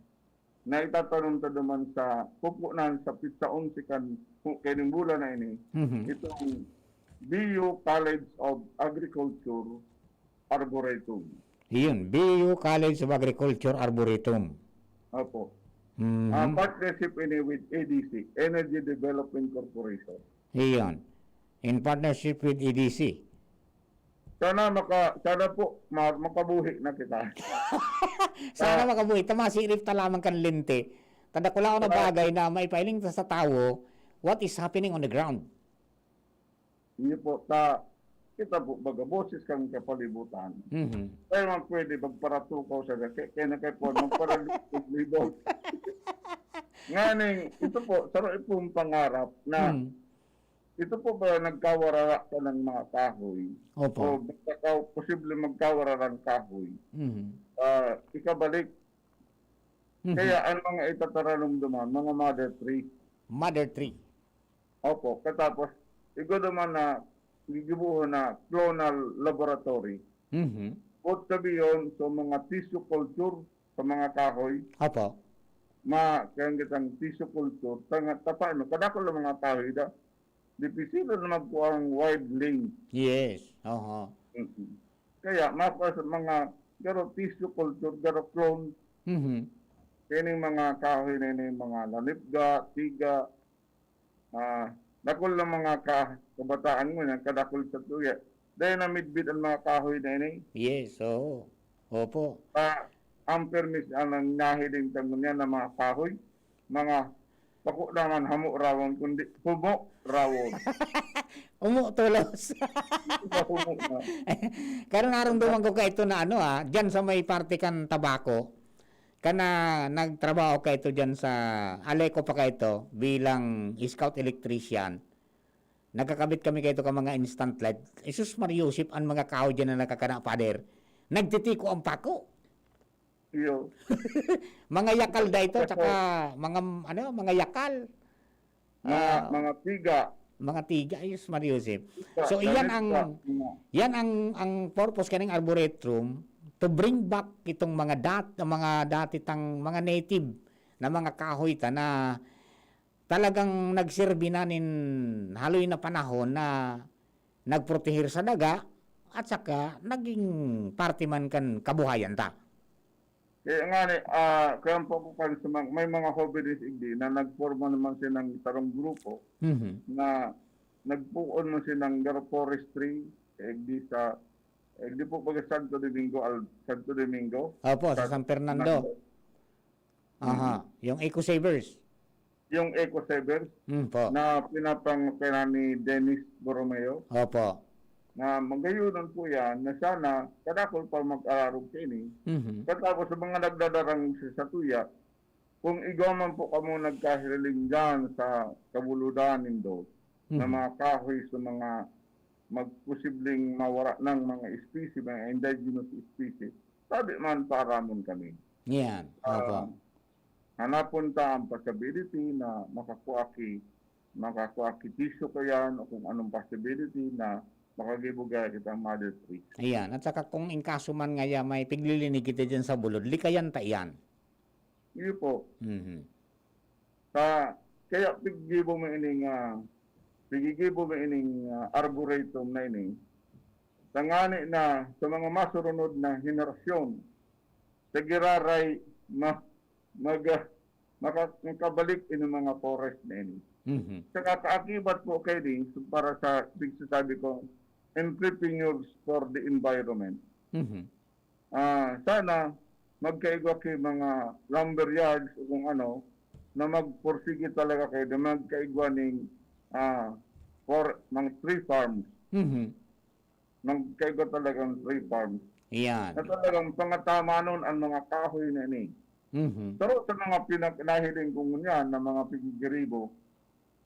na itatanom ta duman sa pupunan sa pitsa onse kan pu-, kaining bulan na ini, Mhm. itong B U College of Agriculture Arboretum. Iyon, B U College of Agriculture Arboretum. Opo. Mhm. Ah, partnership ini with E D C, Energy Development Corporation. Iyon. In partnership with E D C. Sana maka-, sana po ma-, makabuhi na kita. Sana Ah. makabuhi. Ta masirip ta lamang kan lente. Ta dakulaon na Ah. bagay na maipailing ta sa tawo what is happening on the ground. Iyo po, ta, kita po, baga, boses kan kapalibutan. Mhm. Kaya man pwede magparatukaw sa kaya, kaya na kayo po, magparalibo. Nganing, ito po, saro pong pangarap na Mm. ito po ba nagkawarara pa ng mga kahoy? Opo. O magkaka-, posible magkawarara ng kahoy? Mhm. Ah, ikabalik. Mhm. Kaya ang mga itataranom duman, mga mother tree. Mother tree. Opo, katapos, igo duman na gigibohon na clonal laboratory. Mhm. Boot sabiyon, so mga tissue culture sa mga kahoy, Opo. ma-, kaya kitang tissue culture, tanga, tapano, kadakol ang mga kahoy da, dipisil na magkuang wide range. Yes, oho. Mm-mm. Kaya, mapa sa mga, garo tissue culture, garo clone, Mhm. kining mga kahoy na ini, mga lanipga, tiga, ah, dakul na mga ka-, kabataan mo yan, kadakul sa tuya. Dahil namidbid ang mga kahoy na ini. Yes, oo. Opo. Ah, ang permis, ang nahiling tangon niya na mga kahoy, mga pako naman hamo rawon, kundi humo rawon. Humo tolos. Humo na. Pero naramdaman ko ka ito na ano, ah, dyan sa may parte kan Tabaco, kana nagtrabaho ka ito dyan sa Aleco pa ka ito bilang scout electrician. Nagkakabit kami kaito ka mga instant light. Jesus Maria Joseph, ang mga kahoy diyan na nakakana, Father. Nagtitiko ang pako. Iyo. Mga yakal da ito, tsaka mga, ano, mga yakal. Mga, Ah, mga tiga. mga tiga, Jesus Maria Joseph. Tiga, So, iyan dahil ang, sa mga yan ang, ang purpose kaning arboretum, to bring back itong mga dat-, mga dati tang mga native na mga kahoy ta na talagang nagserbi na nin haloy na panahon na nagprotehir sa daga at saka naging parte man kan kabuhayan ta. Kaya nga ni, ah, kaya po ako kan sa mga, may mga hobbyists igdi na nagporma naman siya ng sarong grupo Mhm. na nagpuon mo siya ng agroforestry, igdi sa, igdi po pag Santo Domingo, Al, Santo Domingo. Opo, sa San Fernando. Aha, yung Eco Savers. Yung Eco Savers Mm, po. na pinapangkainan ni Dennis Borromeo. Opo. Na magayunan po yan na sana kadakol pa mag-ararog kaini. Mhm. Katapos sa mga nagdadarang sa satuya, kung igwa man po kamo nagkahiling dyan sa kabuludan nindo, na Mhm. mga kahoy sa mga magposibleng mawara ng mga species, mga indigenous species, sabi man, paaramon kami. Yan. Opo. Ah, hanapon ta ang possibility na makakua ki, makakua ki tissue kayan o kung anong possibility na makagibo gaya kita mother tree. Ayan. At saka kung in kaso man ngaya may piglilinig kita dyan sa bulod, likayan ta iyan. Iyo po. Mhm. Sa, kaya piggibo mo ining, ah, pigigibo mo ining, ah, arboretum na ini. Tangani na sa mga masurunod na henerasyon, sa giraray, ma, mag, ah, maka, makabalik ini mga forest na ini. Mhm. Sa kakaakibat po kay ini, so para sa pigsasabi ko, entrepreneurs for the environment. Mhm. Ah, sana magkaigwa ki mga lumber yards o kung ano na magpursige talaga kayo na magkaigwa ning, ah, for mga tree farms. Mhm. Magkaigwa talagang tree farms. Yan. Na talagang pangatamanon ang mga kahoy na ini. Mhm. Pero sa mga pinag-, nahiling ko ngunyan na mga pigigiribo,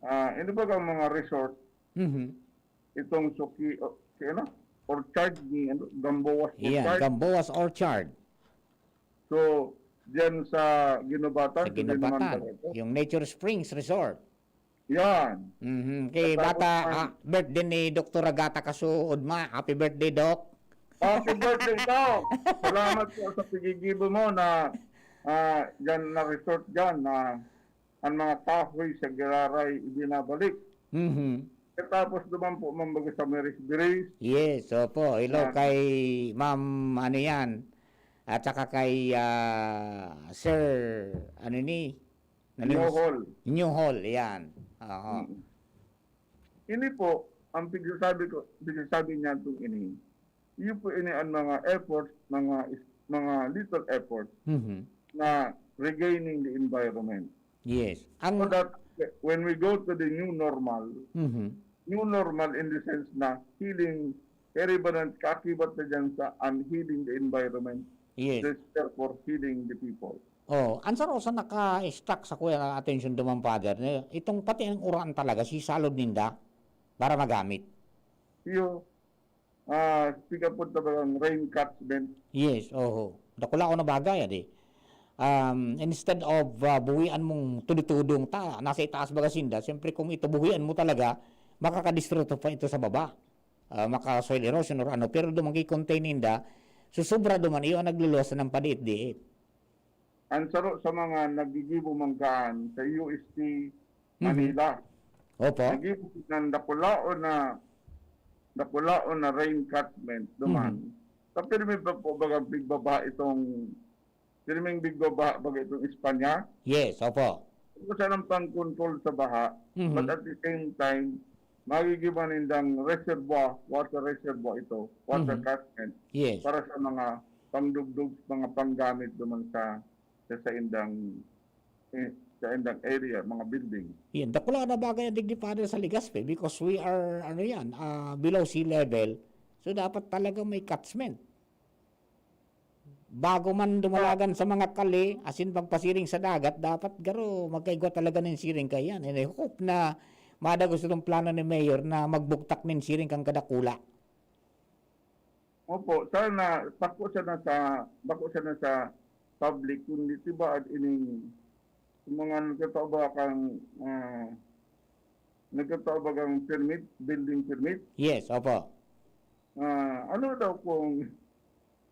ah, ano ba ang mga resort, Mhm. itong suki, o, si ano? Orchard ni ano? Gamboas Yan, Orchard. Gamboas Orchard. So, diyan sa Ginobatan, Sa sabihin naman Ginobatan. talaga ito. Yung Nature Springs Resort. Yan. Mhm. Kay Tapos bata, ang ah, birthday ni Doktor Agata Kasuod ma. Happy birthday, Doc. Happy birthday daw. Salamat po sa pigigibo mo na, ah, dyan na resort dyan na ang mga kahoy sa Giraray ibinabalik. Mhm. Tapos duman po, mambaga sa Maris Biris. Yes, opo. Hello Ah. kay Ma'am, ano yan? At saka kay ah, Sir, ano ni? Nalimos- Nyohol. Nyohol, yan. Oo. Mm. Ini po, ang pigsasabi ko, pigsasabi niya itong ini, iyo po ini ang mga efforts, mga is- mga little efforts Mhm. na regaining the environment. Yes. So Ang that when we go to the new normal, Mhm. new normal in the sense na healing, kaibanan, kakibat na dyan sa unhealing the environment, Yes. This therefore healing the people. Oh, ang saro sa naka-struck sa kuya na atensyon duman, Father, na itong pati ang uran talaga, sisalod ninda para magamit. Iyo, ah, pick up po talagang rain catchment. Yes, oho. Dakulaon na bagay, adi. Um, instead of ah, buhian mong tudutudong ta, nasa itaas baga sinda, siyempre kung ito buhian mo talaga, makakadestructive pa ito sa baba. Ah, maka soil erosion or ano, pero duman gi-contain ninda, susubra duman iyo ang nagluluwas ng padiit-diit. Ang saro sa mga nagigibo man kaan sa U S T Mhm. Manila. Opo. Nagibo ng dakulaon na dakulaon na rain catchment duman. Mhm. Sa pirmi pa po baga bigbaba itong pirming bigbaba baga itong Espanya. Yes, opo. Kung saan ang pang-control sa baha, Mhm. but at the same time, magigiba nindang reservoir, water reservoir ito, water Mhm. catchment, Yes. para sa mga pangdugdog, mga panggamit duman sa sa saindang eh, saindang area, mga building. Yan, dakula na bagay ang digdi, Father, sa Legazpi because we are, ano yan, ah, below sea level. So, dapat talaga may catchment. Bago man dumalagan sa mga kali, asin pagpasiring sa dagat, dapat garo magkaigwa talaga ng siring kaya yan. And I hope na Madagos itong plano ni Mayor na magbugtak nin siring kan kadakula. Opo, sana bako sana sa, bako sana sa public, kundi tibaad ining mga nagtatao ba kang, ah, nagtatao ba kang permit, building permit? Yes, opo. Ah, ano daw kung,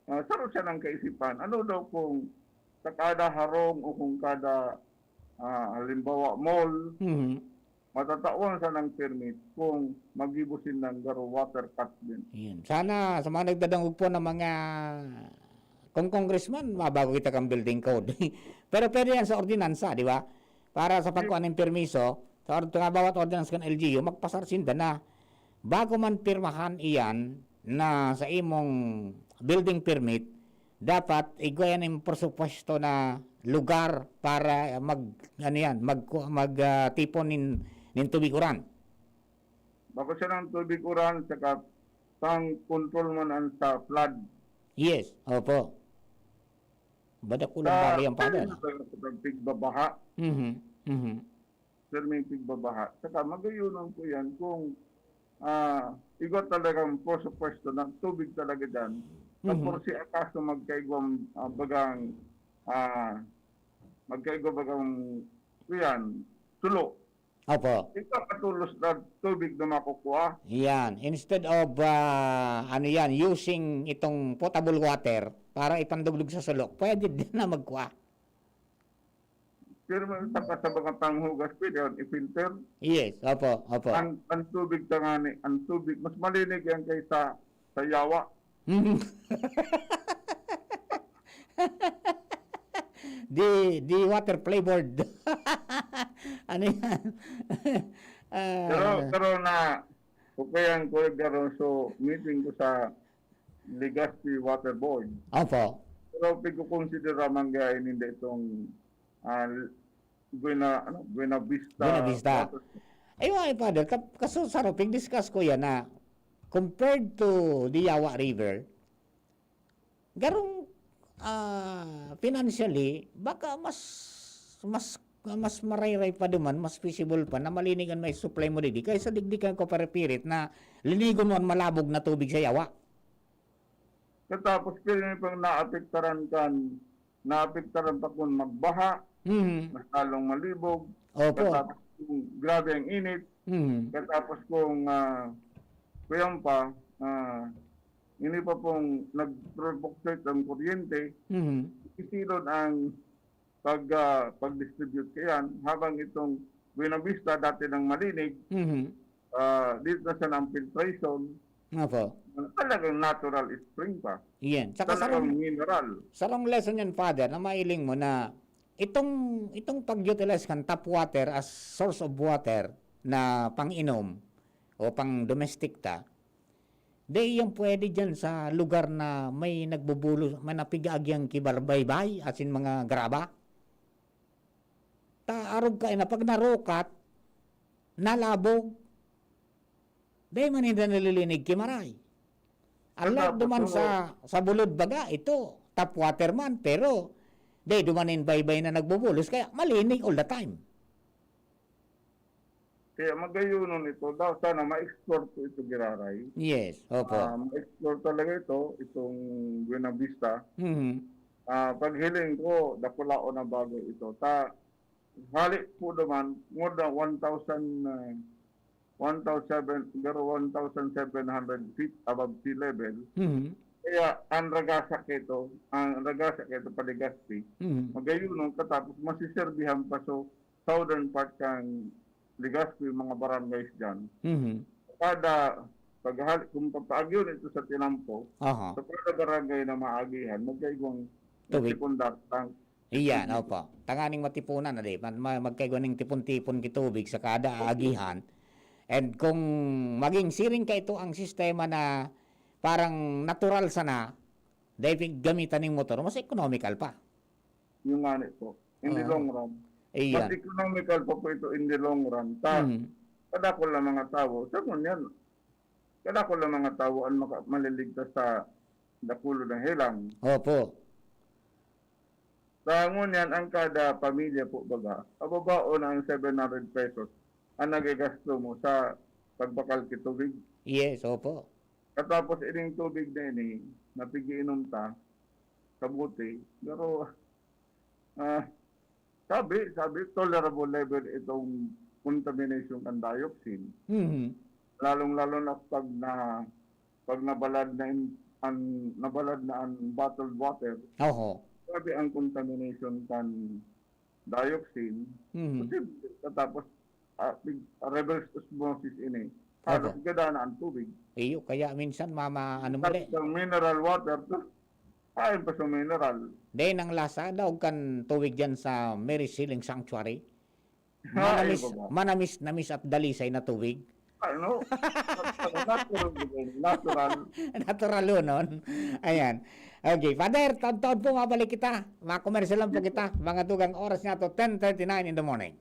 ah, saro siya ng kaisipan, ano daw kung sa kada harong o kung kada, ah, halimbawa, mall, Mhm. matatawan sa ng permit kung magibo sindang garo water cut din. Yun. Sana sa mga nagdadangog po ng mga, kung congressman, mabago kita kang building code. Pero pwede yan sa ordinansa, di ba? Para sa pagkuha ng permiso, sa or-, sa bawat ordinansa kan L G U, magpasar sinda na. Bago man pirmahan iyan na sa imong building permit, dapat igwa yan yung presupuesto na lugar para mag, ano yan, mag, mag, ah, tipon nin, nin tubig uran. Bako siya ng tubig uran, saka pang control man ang sa flood. Yes, opo. Bada ko lang Sa bagay ang father. Sa pagpigbabaha. Mhm, mhm. Sir, may pigbabaha. Saka magayunan ko yan kung, ah, igwa talagang presupuesto na tubig talaga dyan. Mhm. Tapos si akaso magkaigwang, ah, bagang, ah, magkaigwa bagang, yan, sulo. Opo. Ikaw katulos na tubig na makukuha. Yan. Instead of, ah, ano yan, using itong potable water para ipandugdog sa sulok, pwede din na magkuha. Pero may isa pa sa mga panghugas, pwede yun, i-filter. Yes, opo, opo. Ang, ang tubig tangani, ang tubig, mas malinig yan kaysa sa yawa. Di, di water flavored. Ano yan? Ah. Pero, pero na, okay ang Kuya Garonso, meeting ko sa Legazpi Water Board. Opo. Pero pagkukonsidera man gayon hindi itong, ah, Buena, ano, Buena Vista Buena Vista. Water. Ayun nga, eh, Father, kap-, kaso sa Rupig, discuss ko yan na compared to the Yawa River, garong, ah, financially, baka mas, mas, mas marayray pa duman, mas feasible pa na malinig an maisupply mo digdi kaysa digdi kan ko parepirit na linigon mo an malabog na tubig sa Yawa. Katapos, pirmi pang naapektaran kan, naapektaran pa kun magbaha, Mhm. mas lalong malibog. Opo. Katapos, kung grabe ang init, Mhm. katapos kung, ah, kuyan pa, ah, ini pa pong nag-fluctuate ang kuryente, Mhm. isilod ang pag, ah, pag-distribute kayan, habang itong Buena Vista, dati nang malinig, Mhm. ah, dito na siya ng filtration. Opo. Talagang natural spring pa. Iyan. Saka Talagang sarong, mineral. sarong lesson yan, Father, na mailing mo na itong, itong pag-utilize kan tap water as source of water na pang-inom o pang-domestic ta, di yan pwede dyan sa lugar na may nagbubulo, may napiga-agyang kibarbaybay, asin mga graba. Ta arog kayo na pag narukat, nalabog, dai man ninda nalilinig ki maray. Ang lahat Tapos, duman so sa, sa bulod baga, ito, tap water man, pero dai duman nin baybay na nagbubulos, kaya malinig all the time. Kaya magayunon ito, daw sana ma-explore po ito, Giraray. Yes, opo. Ah, ma-explore talaga ito, itong Buena Vista. Mhm. Ah, paghiling ko, dakulaon na bagay ito. Ta, hali po naman, more than one thousand, ah, one thousand seven, pero one thousand seven hundred feet above sea level. Mhm. Kaya ang ragasa kito, ang ragasa kito pa Legazpi, Mhm. magayunon katapos masiserbihan pa so southern part kan Legazpi, mga barangays dyan. Mhm. Kada paghali, kung papaagyon ito sa tinampo, Aha. sa kada barangay na maagihan, magkaigwang Tubig. sekundar tank. Iyan, Tubig. opo. Tanganing matipunan na di, ma-, ma-, magkaigwa ning tipon-tipon ki tubig sa kada aagihan. And kung maging siring ka ito ang sistema na parang natural sana, dahil gamitan ng motor, mas economical pa. Yung nga po, in the Oo. long run. Iyan. Mas economical pa po ito in the long run. Ta, Mm. kadakol na mga tao. Sa ngunyan, kadakol na mga tao ang maka-, maliligtas sa dakulo na helang. Opo. Sa ngunyan, ang kada pamilya po, baga, kababaon na ang seven hundred pesos. ang nagagasto mo sa pagbakal ki tubig. Yes, opo. Katapos ining tubig na ini, napigiinom ta, kabuti. Pero, ah, sabi, sabi, tolerable level itong contamination kan dioxin. Mhm. Lalong-lalo na pag na, pag nabalad na in, ang, nabalad na ang bottled water, Oho. grabe ang contamination kan dioxin. Mhm. Posible, tapos, ah, big, reverse osmosis ini. Halos Oho. gada na ang tubig. Iyo, kaya minsan mama, ano mali. Tapos ang mineral water to, kain pa sa mineral. Then, ang lasa daw kan tubig dyan sa Mary Siling Sanctuary. Ah, Manamis, ayun ba? manamis, namis at dalisay na tubig. Ano? Natural, natural. Natural yun, non? Ayan. Okay, Father, taon-taon po mabalik kita. Makomersyal lang po kita. Mga dugang oras na to, ten thirty-nine in the morning.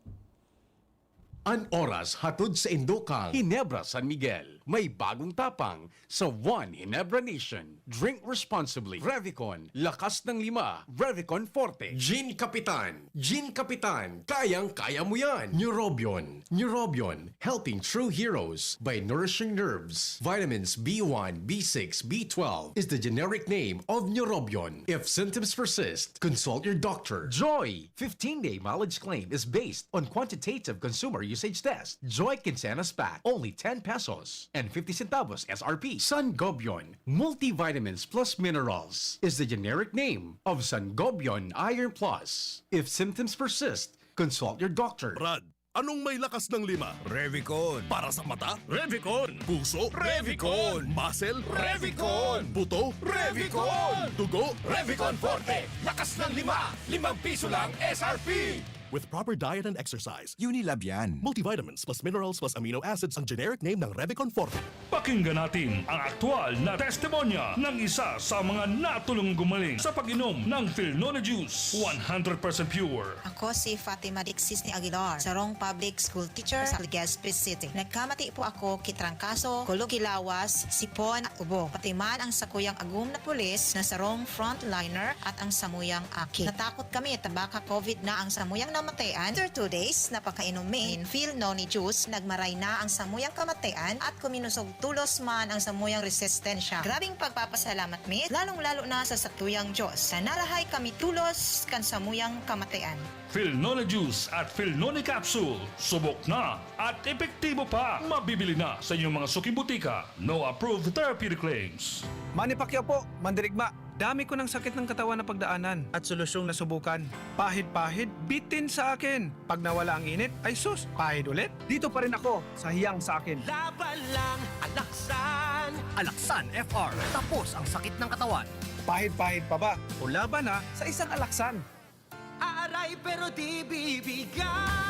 An oras hatod sa Indokang, Ginebra, San Miguel. May bagong tapang sa One Ginebra Nation. Drink responsibly. Revicon, lakas ng lima. Revicon Forte. Gin Kapitan. Gin Kapitan. Kayang-kaya mo yan. Neurobion. Neurobion. Helping true heroes by nourishing nerves. Vitamins B one, B six, B twelve is the generic name of Neurobion. If symptoms persist, consult your doctor. Joy! fifteen-day mileage claim is based on quantitative consumer usage test. Joy Quincenas Pack, only ten pesos and fifty centavos S R P. Sangobion Multivitamins Plus Minerals is the generic name of Sangobion Iron Plus. If symptoms persist, consult your doctor. Brad, anong may lakas ng lima? Revicon. Para sa mata? Revicon. Puso? Revicon. Muscle? Revicon. Buto? Revicon. Dugo? Revicon Forte. Lakas ng lima. Limang piso lang S R P. With proper diet and exercise, Unilab yan. multivitamins plus minerals plus amino acids ang generic name ng Revicon Forte. Pakinggan natin ang aktual na testimonya ng isa sa mga natulong gumaling sa pag-inom ng Filnone Juice. One hundred percent pure. Ako si Fatima Dixis ni Aguilar, sarong public school teacher sa Legazpi City. Nagkamati po ako ki trangkaso, kulog ki lawas, sipon, ubo. Pati man ang sakuyang agom na pulis na sarong frontliner at ang samuyang aki. Natakot kami ta baka COVID na ang samuyang namatayan. After two days, napakainom mi nin Filnone Juice, nagmaray na ang samuyang kamatayan at kuminusog tolos man ang samuyang resistensya. Grabing pagpapasalamat mi, lalong-lalo na sa satuyang Diyos, na narahay kami tolos kan samuyang kamatayan. Filnone Juice at Filnone Capsule. Subok na at epektibo pa. Mabibili na sa inyong mga suking butika. No approved therapeutic claims. Manny Pacquiao po, mandirigma. Dami ko ng sakit ng katawan na pagdaanan at solusyong nasubukan. Pahid-pahid, bitin sa akin. Pag nawala ang init, ay sus, pahid ulit. Dito pa rin ako sa hiyang sa akin. Laban lang, Alaksan. Alaksan F R, tapos ang sakit ng katawan. Pahid-pahid pa ba? O laban na sa isang Alaksan. Aaray pero di bibigay.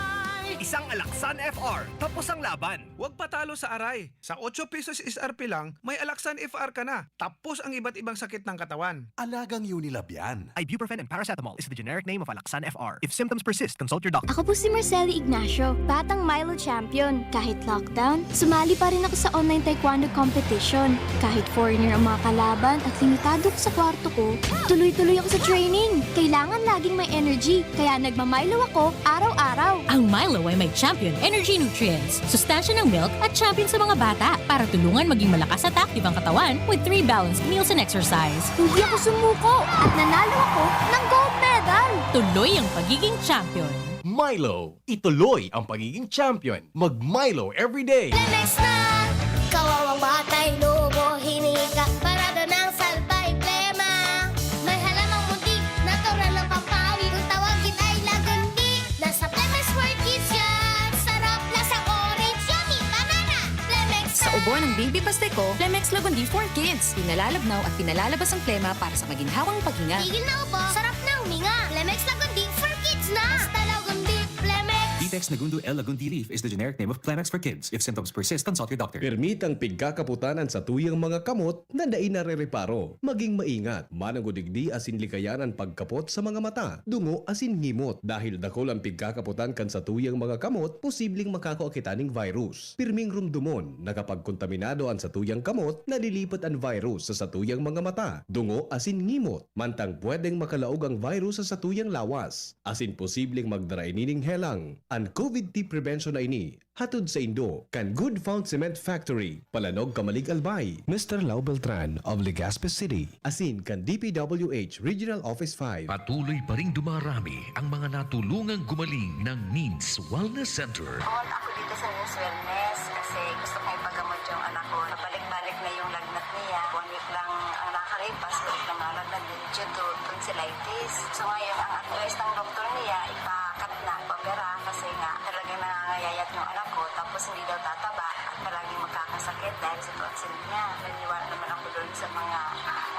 Isang Alaksan F R, tapos ang laban. Huwag patalo sa aray. Sa otso pesos S R P lang, may Alaksan F R ka na. Tapos ang iba't ibang sakit ng katawan. Alagang Unilab yan. Ibuprofen and paracetamol is the generic name of Alaksan F R. If symptoms persist, consult your doctor. Ako po si Marceli Ignacio, batang Milo champion. Kahit lockdown, sumali pa rin ako sa online taekwondo competition. Kahit foreigner ang mga kalaban at limitado ko sa kwarto ko, tuloy-tuloy ako sa training. Kailangan laging may energy, kaya nagma-Milo ako araw-araw. Ang Milo ay may Champion Energy Nutrients, sustansya ng milk at champion sa mga bata para tulungan maging malakas at active ang katawan with three balanced meals and exercise. Hindi ako sumuko at nanalo ako ng gold medal. Tuloy ang pagiging champion. Milo, ituloy ang pagiging champion. Mag Milo everyday. Lemex na! Kawawang batay, lobo, hinika, parada ng salbay, plema. May halamang muntik, natural ng pampawi. Kung tawagin ay lagundi, nasa Plemex for Kids yan. Sarap, lasang orange, yummy, banana. Plemex Sa ubo ng baby paste ko, Plemex Lagundi for Kids. Pinalalabnaw at pinalalabas ang plema para sa maginhawang paghinga. Tigil na ubo, sarap na huminga. Plemex Lagundi for Kids na. Basta Lagundi, Plemex. Ditex Nagundu L Lagundi leaf is the generic name of Plemex for Kids. If symptoms persist, consult your doctor. Permitang pigkakaputan an satuyang mga kamot na dai narereparo. Maging maingat. Mananggod digdi asin likayan an pagkapot sa mga mata, dungo asin ngimot. Dahil dakul an pigkakaputan kan satuyang mga kamot, posibleng makakua kita ning virus. Pirming rumdomon na kapag kontaminado an satuyang kamot, nalilipat an virus sa satuyang mga mata, dungo asin ngimot. Mantang pwedeng makalaog ang virus sa satuyang lawas, asin posibleng magdara ini ning helang. An COVID-T prevention na ini, hatod saindo kan Good Found Cement Factory, Palanog, Camalig, Albay. Mister Lau Beltran of Legazpi City. Asin kan D P W H Regional Office five. Patuloy pa ring dumarami ang mga natulungang gumaling ng Neens Wellness Center. Pumunta ako dito sa Neens Wellness kasi gusto kong ipagamot yung anak ko. Pabalik-balik na yung lagnat niya. One week lang ang nakalipas, balik na malagnat, diretso to tonsillitis. So ngayon, ang advice ng doktor niya, ipa-cut na, ipa-opera kasi nga talagang nangangayayat yung anak ko, tapos hindi daw tataba at palaging magkakasakit dahil sa tonsil niya. Naniniwala naman ako doon sa mga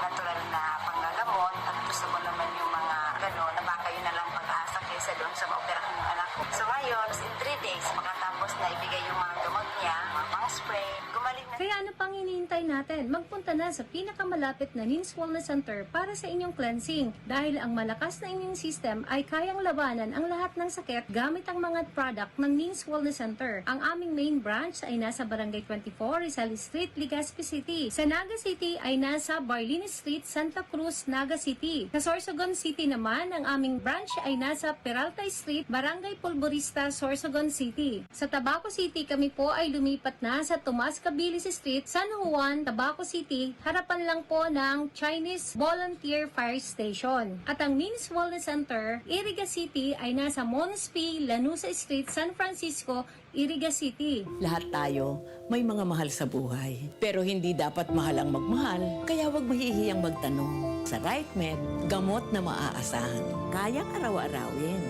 natural na panggagamot at gusto ko naman yung mga gano'n na baka yun na lang pag-asa kaysa doon sa maoperahan ng anak ko. So ngayon, in three days, makatapos na ibigay yung mga gamot niya, mga pang-spray, gumaling na. Kaya ano pang hinihintay natin? Magpunta na sa pinakamalapit na Neens Wellness Center para sa inyong cleansing, dahil ang malakas na immune system ay kayang labanan ang lahat ng sakit gamit ang mga product ng Neens Wellness Center. Ang aming main branch ay nasa Barangay twenty-four, Rizal Street, Legazpi City. Sa Naga City ay nasa Barlini Street, Santa Cruz, Naga City. Sa Sorsogon City naman, ang aming branch ay nasa Peralta Street, Barangay Polvorista, Sorsogon City. Sa Tabaco City, kami po ay lumipat na sa Tomas Cabilis Street, San Juan, Tabaco City, harapan lang po ng Chinese Volunteer Fire Station. At ang Neens Wellness Center, Iriga City, ay nasa Mons P. Lanuza Street, San Francisco, Iriga City. Lahat tayo may mga mahal sa buhay. Pero hindi dapat mahal ang magmahal, kaya huwag mahihiyang magtanong. Sa RightMed, gamot na maaasahan. Kayang araw-arawin.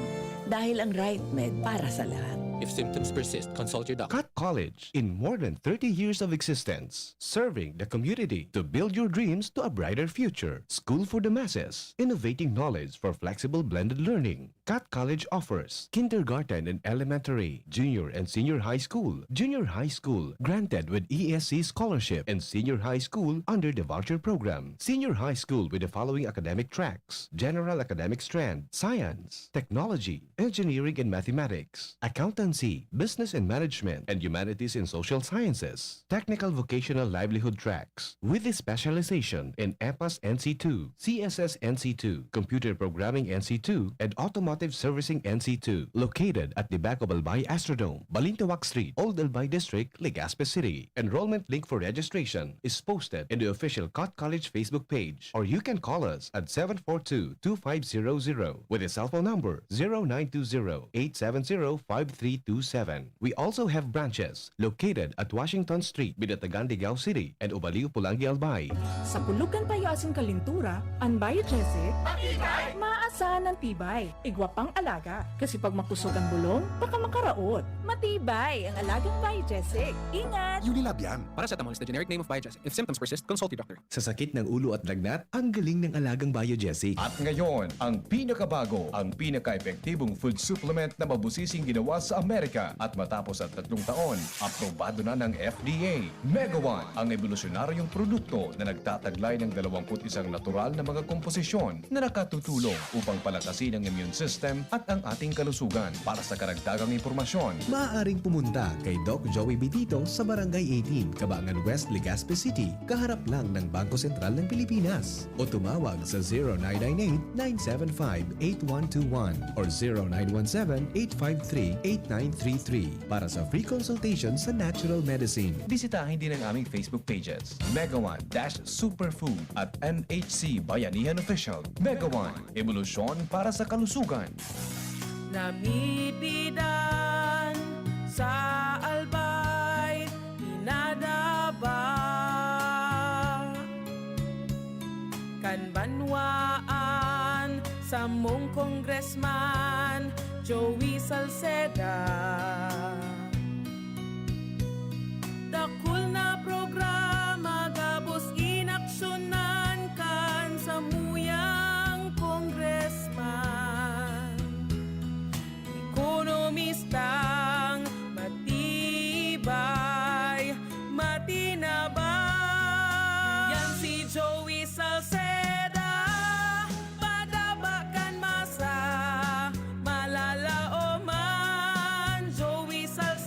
Dahil ang RightMed para sa lahat. If symptoms persist, consult your doctor. Cut College, in more than thirty years of existence, serving the community to build your dreams to a brighter future. School for the masses, innovating knowledge for flexible blended learning. Cut College offers kindergarten and elementary, junior and senior high school, junior high school granted with E S C scholarship, and senior high school under the voucher program. Senior high school with the following academic tracks: general academic strand, science, technology, engineering and mathematics, accountancy, business and management, and humanities and social sciences. Technical vocational livelihood tracks with a specialization in EPAS N C two, C S S N C two, computer programming N C two, and automotive servicing N C two. Located at the back of Albay Astrodome, Balintawak Street, Old Albay District, Legazpi City. Enrollment link for registration is posted in the official Cut College Facebook page, or you can call us at seven four two, two five zero zero with a cellphone number zero nine two zero, eight seven zero, five three two seven. We also have branches located at Washington Street, Binatagan, Ligao City, and Ubaliw, Pulangi, Albay. Sa pulog kan payo asin kalintura, an Biogesic, matibay! Maasahan an tibay. Igwa pang alaga. Kasi pag makusog an bulong, baka makaraot. Matibay ang alagang Biogesic. Ingat! Unilab yan. Paracetamol is the generic name of Biogesic. If symptoms persist, consult your doctor. Sa sakit ng ulo at lagnat, ang galing ng alagang Biogesic. At ngayon, ang pinakabago, ang pinaka-epektibong food supplement na mabusising ginawa sa Amerika. At matapos ang tatlong taon, aprobado na ng F D A. Mega One, ang ebolusyonaryong produkto na nagtataglay ng dalawang put isang natural na mga komposisyon na nakatutulong upang palakasin ang immune system at ang ating kalusugan. Para sa karagdagang impormasyon, maaaring pumunta kay Doc Joey Bitito sa Barangay eighteen, Kabangan West, Legazpi City, kaharap lang ng Bangko Sentral ng Pilipinas. O tumawag sa zero nine nine eight, nine seven five, eight one two one or zero nine one seven, eight five three, eight nine three three para sa free consultation sa natural medicine. Bisitahin din ang aming Facebook pages, Mega One dash Superfood at N H C Bayanihan Official. Mega One, ebolusyon para sa kalusugan. Namipidan sa Albay, pinadaba kan banwaan samong Congressman Joey Salceda. Dakul na programa gabos inaksyonan kan samuyang congressman. Ekonomistang matibay, matinabang. Yan si Joey Salceda, padaba kan masa, malalaoman. Joey Salceda.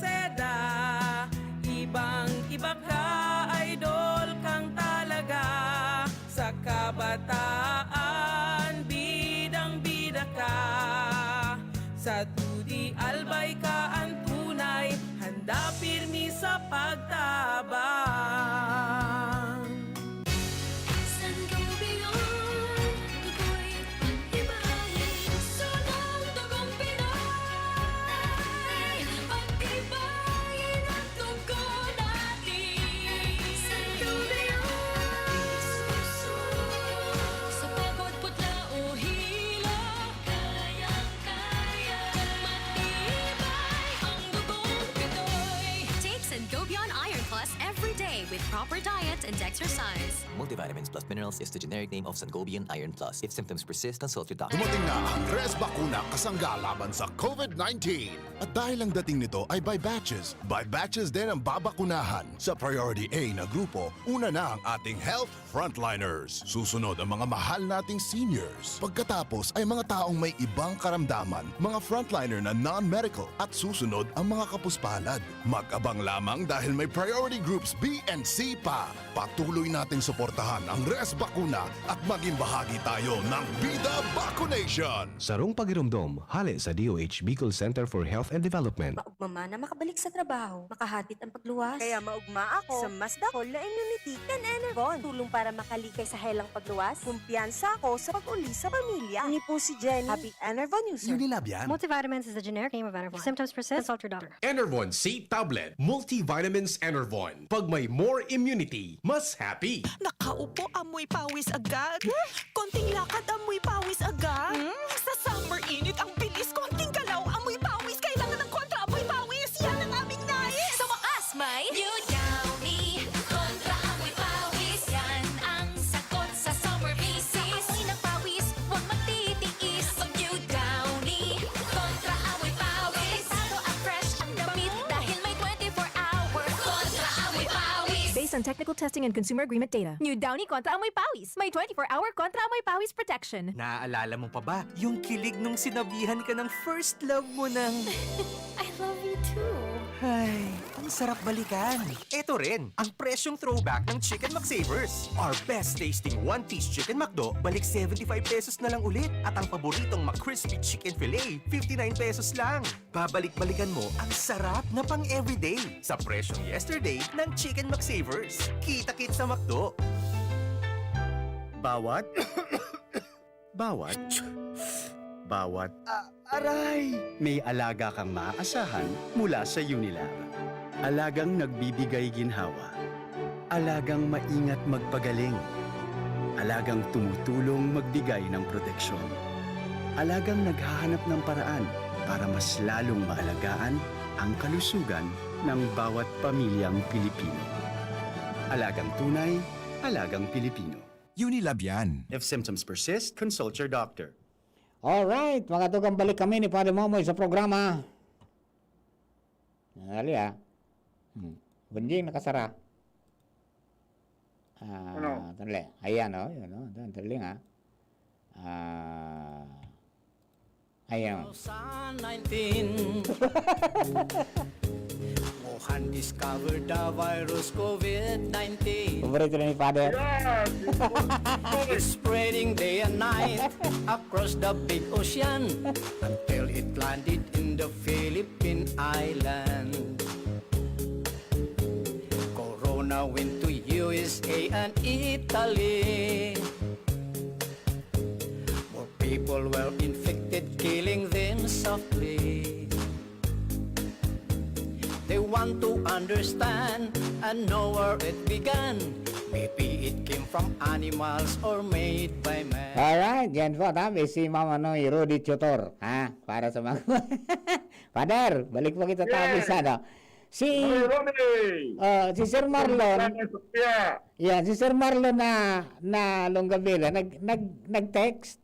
diet and exercise. Multivitamins plus minerals is the generic name of Sangobion Iron Plus. If symptoms persist, consult your doctor. Dumating na ang Res Bakuna kasangga laban sa COVID nineteen. At dahil ang dating nito ay by batches, by batches din ang babakunahan. Sa Priority A na grupo, una na ang ating health frontliners. Susunod ang mga mahal nating seniors. Pagkatapos ay mga taong may ibang karamdaman, mga frontliner na non-medical, at susunod ang mga kapuspalad. Mag-abang lamang dahil may priority groups B and C pa. Patuloy nating suportahan ang Res Bakuna at maging bahagi tayo ng Bida Bakunation! Sarong pagiromdom, hale sa D O H Bicol Center for Health and Development. Maugma man na makabalik sa trabaho, makahatid ang pagluwas. Kaya maugma ako sa mas dakol na immunity kan Enervon. Tulong para makalikay sa helang pagluwas. Kumpiyansa ako sa pag-uli sa pamilya. Ini po si Jenny, happy Enervon user. Unilab yan. Multivitamins is the generic name of Enervon. If symptoms persist, consult your doctor. Enervon C tablet, multivitamins Enervon. Pag may more immunity, mas happy. Nakaupo, amoy pawis agad. Konting lakad, amoy pawis agad. Sa summer init, ang bilis. Konting galaw, amoy pawis. Kailangan ng kontra amoy pawis. Yan ang aming nais. Sa wakas, may New Downy Kontra Amoy Pawis. Yan ang sagot sa summer visis. Amoy ng pawis, huwag magtitiis. Mag New Downy Kontra Amoy Pawis. Delikado at fresh ang damit dahil may twenty-four hour Kontra Amoy Pawis. Based on technical testing and consumer agreement data. New Downy Kontra Amoy Pawis. May twenty-four hour Kontra Amoy Pawis protection. Naaalala mo pa ba yung kilig nung sinabihan ka ng first love mo ng I love you too. Ay, ang sarap balikan. Ito rin, ang presyong throwback ng Chicken McSavers. Our best tasting one-piece Chicken McDo, balik seventy-five pesos na lang ulit. At ang paboritong McCrispy Chicken Fillet, fifty-nine pesos lang. Babalik-balikan mo ang sarap na pang-everyday sa presyong yesterday ng Chicken McSavers. Kita-kit sa McDo. Bawat, bawat, bawat, ah, aray! May alaga kang maaasahan mula sa Unilab. Alagang nagbibigay ginhawa. Alagang maingat magpagaling. Alagang tumutulong magbigay ng proteksyon. Alagang naghahanap ng paraan para mas lalong maalagaan ang kalusugan ng bawat pamilyang Pilipino. Alagang tunay, alagang Pilipino. Unilab yan. If symptoms persist, consult your doctor. Alright, mga tugang, balik kami ni Padre Momoy sa programa. Dali ah. Hmm. Bunjing, nakasara. Ah, Ano? Dali. Ayan oh, yun oh. Dali nga. Ah, ayan. nineteen. Wuhan discovered the virus COVID nineteen. Paborito na ni Father. It's spreading day and night across the big ocean until it landed in the Philippine island. Corona went to U S A and Italy. More people were infected, killing them softly. They want to understand and know where it began. Maybe it came from animals or made by man. Alright, yan po. Tabi si Mama Noy Rudy Tutor. Ha? Para sa mga... Father, balik po kita tabi Yes. sa ano. Si Noy Rudy! Ah, si Sir Marlon. Sofia. Yeah, si Sir Marlon na na Longavilla nag nag nag-text.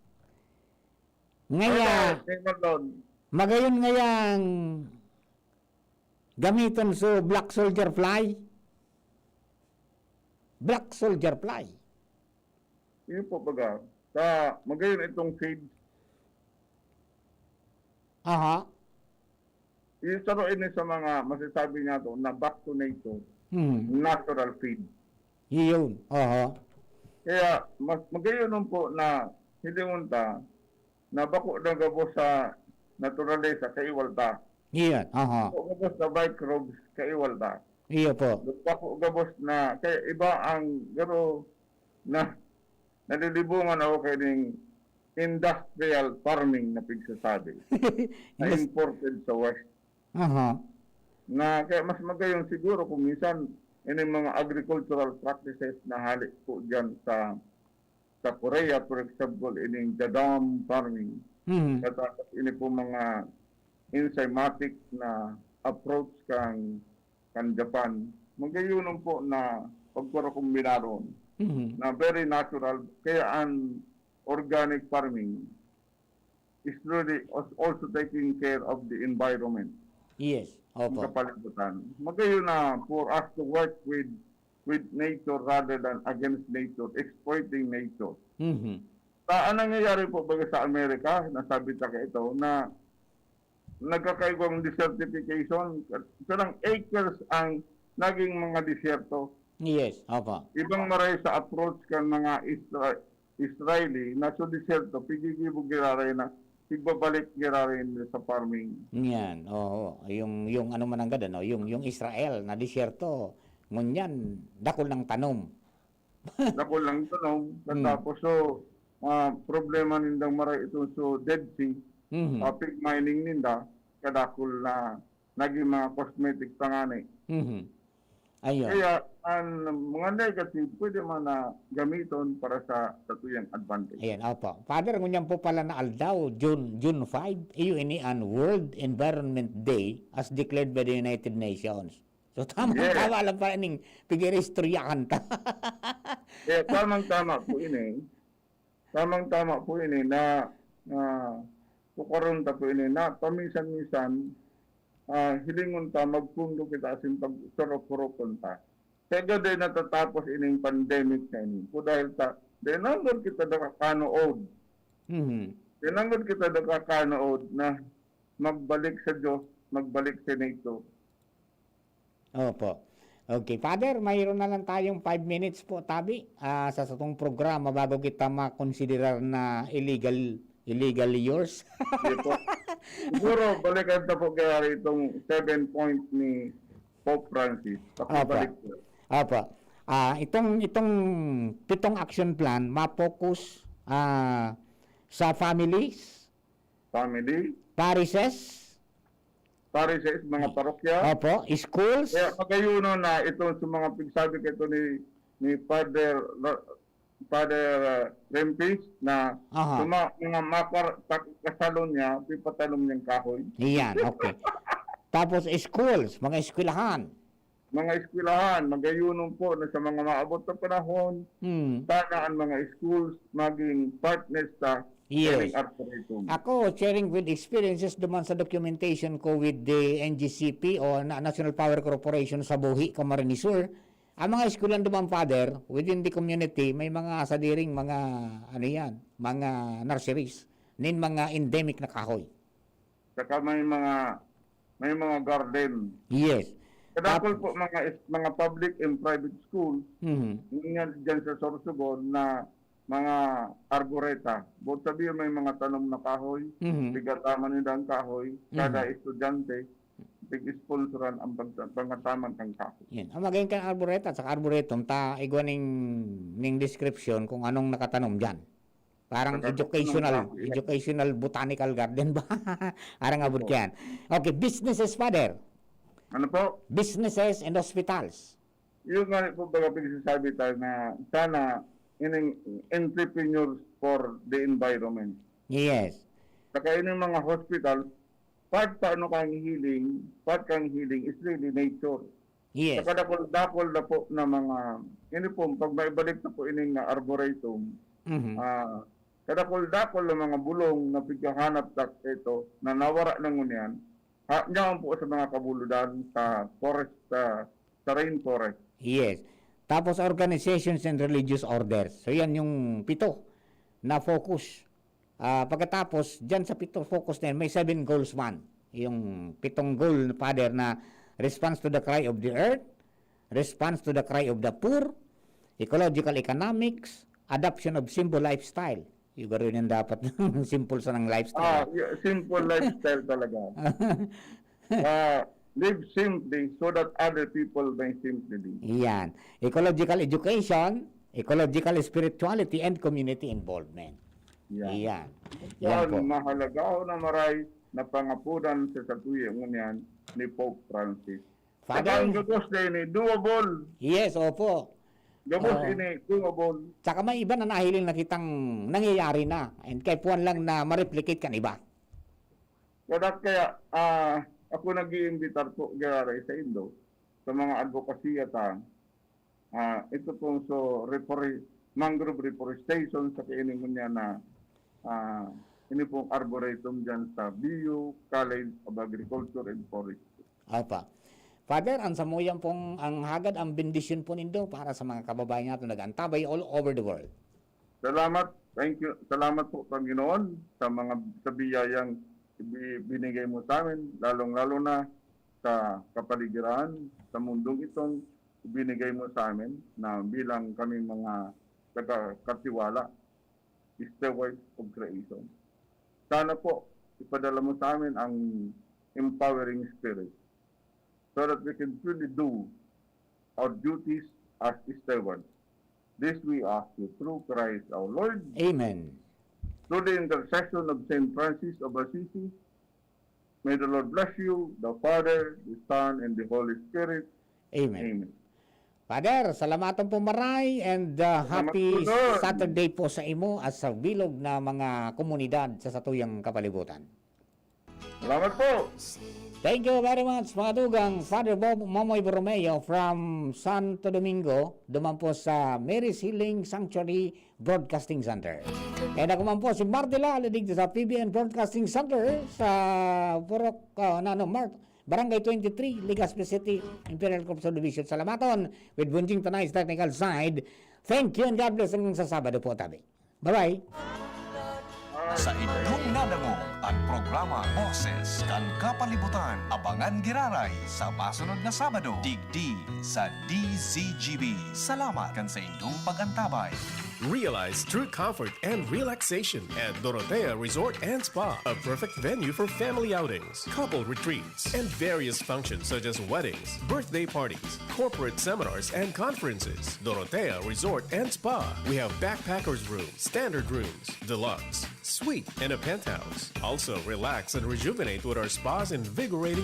Ngaya, Sir Marlon. magayon ngayang gamiton so black soldier fly. Black soldier fly. Yun po baga. Sa magayon itong feed, Aha. yung saro ini sa mga masasabi nato na vaccinated, Hmm. natural feed. Iyon. Aha. Kaya mas magayon po na hilingon ta na bako na gabos sa naturalesa kaiwal ta. Iyon. Aha. Bako gabos na microbes kaiwal ta. Iyo po. Bako gabos na kaya iba ang garo na nalilibungan ako kay ning industrial farming na pigsasabi na Indus- imported sa West. Aha. Na kaya mas magayon siguro kung minsan ining mga agricultural practices na hali po dyan sa sa Korea, for example, ining jadam farming. Mhm. At tapos ini po mga enzymatic na approach kang kan Japan. Magayon po na pagkuro kombinaron Mhm. na very natural. Kaya ang organic farming is really als-, also taking care of the environment, Yes. Opo. Kapalibutan. Magayon na for us to work with, with nature rather than against nature, exploiting nature. Mhm. Ta-, ang nangyayari po baga sa Amerika, nasabi ta ka ito, na nagkakaigwang desertification, kanang acres ang naging mga disyerto. Yes, opo. Ibang maray sa approach kan mga Isra-, Israeli na sa disyerto, pigigibo giraray na, pigbabalik giraray sa farming. Yan, oo. Yung, yung ano man ang gada, no? Yung, yung Israel na disyerto, ngunyan, dakul ng tanom. Dakul lang ito, no? Hmm. Tapos, so, ah, problema nindang maray ito, so, Dead Sea, Mhm. ah, pig mining ninda, kadakul na naging mga cosmetic pa ngani. Mhm. Ayun. Kaya, ang mga negative, pwede man na gamiton para sa, sa tuyang advantage. Ayan, opo. Father, ngunyan po pala na aldaw, June, June five, iyo ini an World Environment Day as declared by the United Nations. So, tamang Yes. tama lang pa ining pig-iristoryahan ta. Eh, tamang-tama po ini. Tamang-tama po ini na, ah, tukaron ta po ini na paminsan-minsan, ah, hilingon ta, magpundo kita asin pagsurok-surokon ta. Kaya gabay natatapos ining pandemic na ini. Po dahil ta, dahil nanggod kita nakakanood. Mhm. Dahil nanggod kita nakakanood na magbalik sa Diyos, magbalik sa nature. Opo. Okay. Father, mayroon na lang tayong five minutes po, tabi, ah, sa satong programa bago kita makonsiderar na illegal, illegally yours. Sige po. Siguro, balikan ta po kaya itong seven point ni Pope Francis. Opo. Pakibalik po. Opo. Ah, itong, itong pitong action plan, ma-focus, ah, sa families, Family. Parishes. Parishes, mga parokya. Opo, schools. Kaya magayuno na itong sa mga pigsabi kaito ni, ni Father Ra-, Father, ah, Rempis na Aha. sa ma-, mga makar-, tak-, kasalon niya, pipatanom niyang kahoy. Iyan, okay. Tapos schools, mga eskwelahan. Mga eskwelahan, magayunon po na sa mga maabot na panahon, Hmm. sana ang mga schools maging partners sa Yes. Healing Arboretum. Ako, sharing with experiences duman sa documentation ko with the N G C P o na-, National Power Corporation sa Buhi, Camarines Sur, ang mga eskwelahan duman, Father, within the community, may mga sadiring mga, ano yan, mga nurseries nin mga endemic na kahoy. Saka may mga, may mga garden. Yes. Kadakol Tap- po mga es-, mga public and private schools, Mhm. nga dyan sa Sorsogon na mga arboreta. Buot sabihin, may mga tanom na kahoy, Mhm. pigataman nila ang kahoy, kada Mhm. estudyante, pig-sponsoran ang pagta-, pangataman kang kahoy. Yan. Ang magayon kan arboreta at saka arboretum, ta igwa ning, ning description kung anong nakatanom dyan. Parang Saka educational, kung ano, educational botanical garden ba? Parang abot Opo. Yan. Okay, businesses, Father. Ano po? Businesses and hospitals. Yung nga po, baga pagsasabi tayo na sana ining entrepreneurs for the environment. Yes. Saka ining mga hospital, part pa ano kang healing, part kang healing is really nature. Yes. Sa kadakol-dakol na po na mga, ini po, pag maibalik na po ining, ah, arboretum, Mhm. ah, kadakol-dakol na mga bulong na pighahanap tak ito, na nawara na ngunyan, ha, diyan po sa mga kabuludan, sa forest, sa, sa rainforest. Yes. Tapos organizations and religious orders. So, yan yung pito na focus. Ah, pagkatapos, dyan sa pito focus na yan, may seven goals man. Yung pitong goal, Father, na response to the cry of the earth, response to the cry of the poor, ecological economics, adoption of simple lifestyle. Yung garo yan dapat simple sa ng lifestyle. Ah, y-, simple lifestyle talaga. Ah, live simply so that other people may simply live. Iyan. Ecological education, ecological spirituality, and community involvement. Yan. Iyan. Yan Yan po. Mahalaga o na maray na pangapudan sa satuya ngunyan ni Pope Francis. Father. Saka ang gabos na ini, doable. Yes, opo. Gabos Oo. Ini, doable. Tsaka may iba na nahiling na kitang nangyayari na. And kaya puwan lang na ma-replicate kan iba. Kaya, kaya, ah, ako nag-iimbitar po, giraray sa Indo, sa mga advokasya ta, Ah, ito pong so reforest, mangrove reforestation sa kaingon niya na ah, ini pong arboretum dyan sa B U College of Agriculture and Forestry. Opa. Father, ang samuyan pong ang hagad, ang bendisyon po nindo para sa mga kababayan natin nag-antabay all over the world. Salamat. Thank you. Salamat po, Panginoon, sa mga sa biyayang ibi- binigay mo sa amin, lalong-lalo na sa kapaligiran, sa mundong itong ibinigay mo sa amin na bilang kami mga taga-katiwala, stewards of creation. Sana po, ipadala mo sa amin ang empowering spirit so that we can truly do our duties as stewards. This we ask you through Christ our Lord. Amen. Through the intercession of Saint Francis of Assisi, may the Lord bless you, the Father, the Son, and the Holy Spirit. Amen. Amen. Father, salamaton po maray and uh, Salamat happy po, sir. Saturday po sa imo at sa bilog na mga komunidad sa satuyang kapalibutan. Salamat po. Thank you very much, mga tugang. Father Bob Momoy Borromeo from Santo Domingo, duman po sa Mary's Healing Sanctuary Broadcasting Center. And ako man po si Marty Lal, digdi sa P B N Broadcasting Center sa Purok, uh, nano, Mar- Barangay twenty-three, Legazpi City, Imperial Corp Subdivision. Salamaton with Bunjing Tanay sa technical side. Thank you and God bless. Hanggang sa Sabado po, tabi. Bye-bye. Sa indong nadangog an programa Boses kan Kapalibutan, abangan giraray sa masunod na Sabado, digdi sa D Z G B. Salamat kan sa indong pag-antabay. Realize true comfort and relaxation at Dorotea Resort and Spa, a perfect venue for family outings, couple retreats, and various functions such as weddings, birthday parties, corporate seminars, and conferences. Dorotea Resort and Spa. We have backpackers room, standard rooms, deluxe, suite, and a penthouse. Also, relax and rejuvenate with our spa's invigorating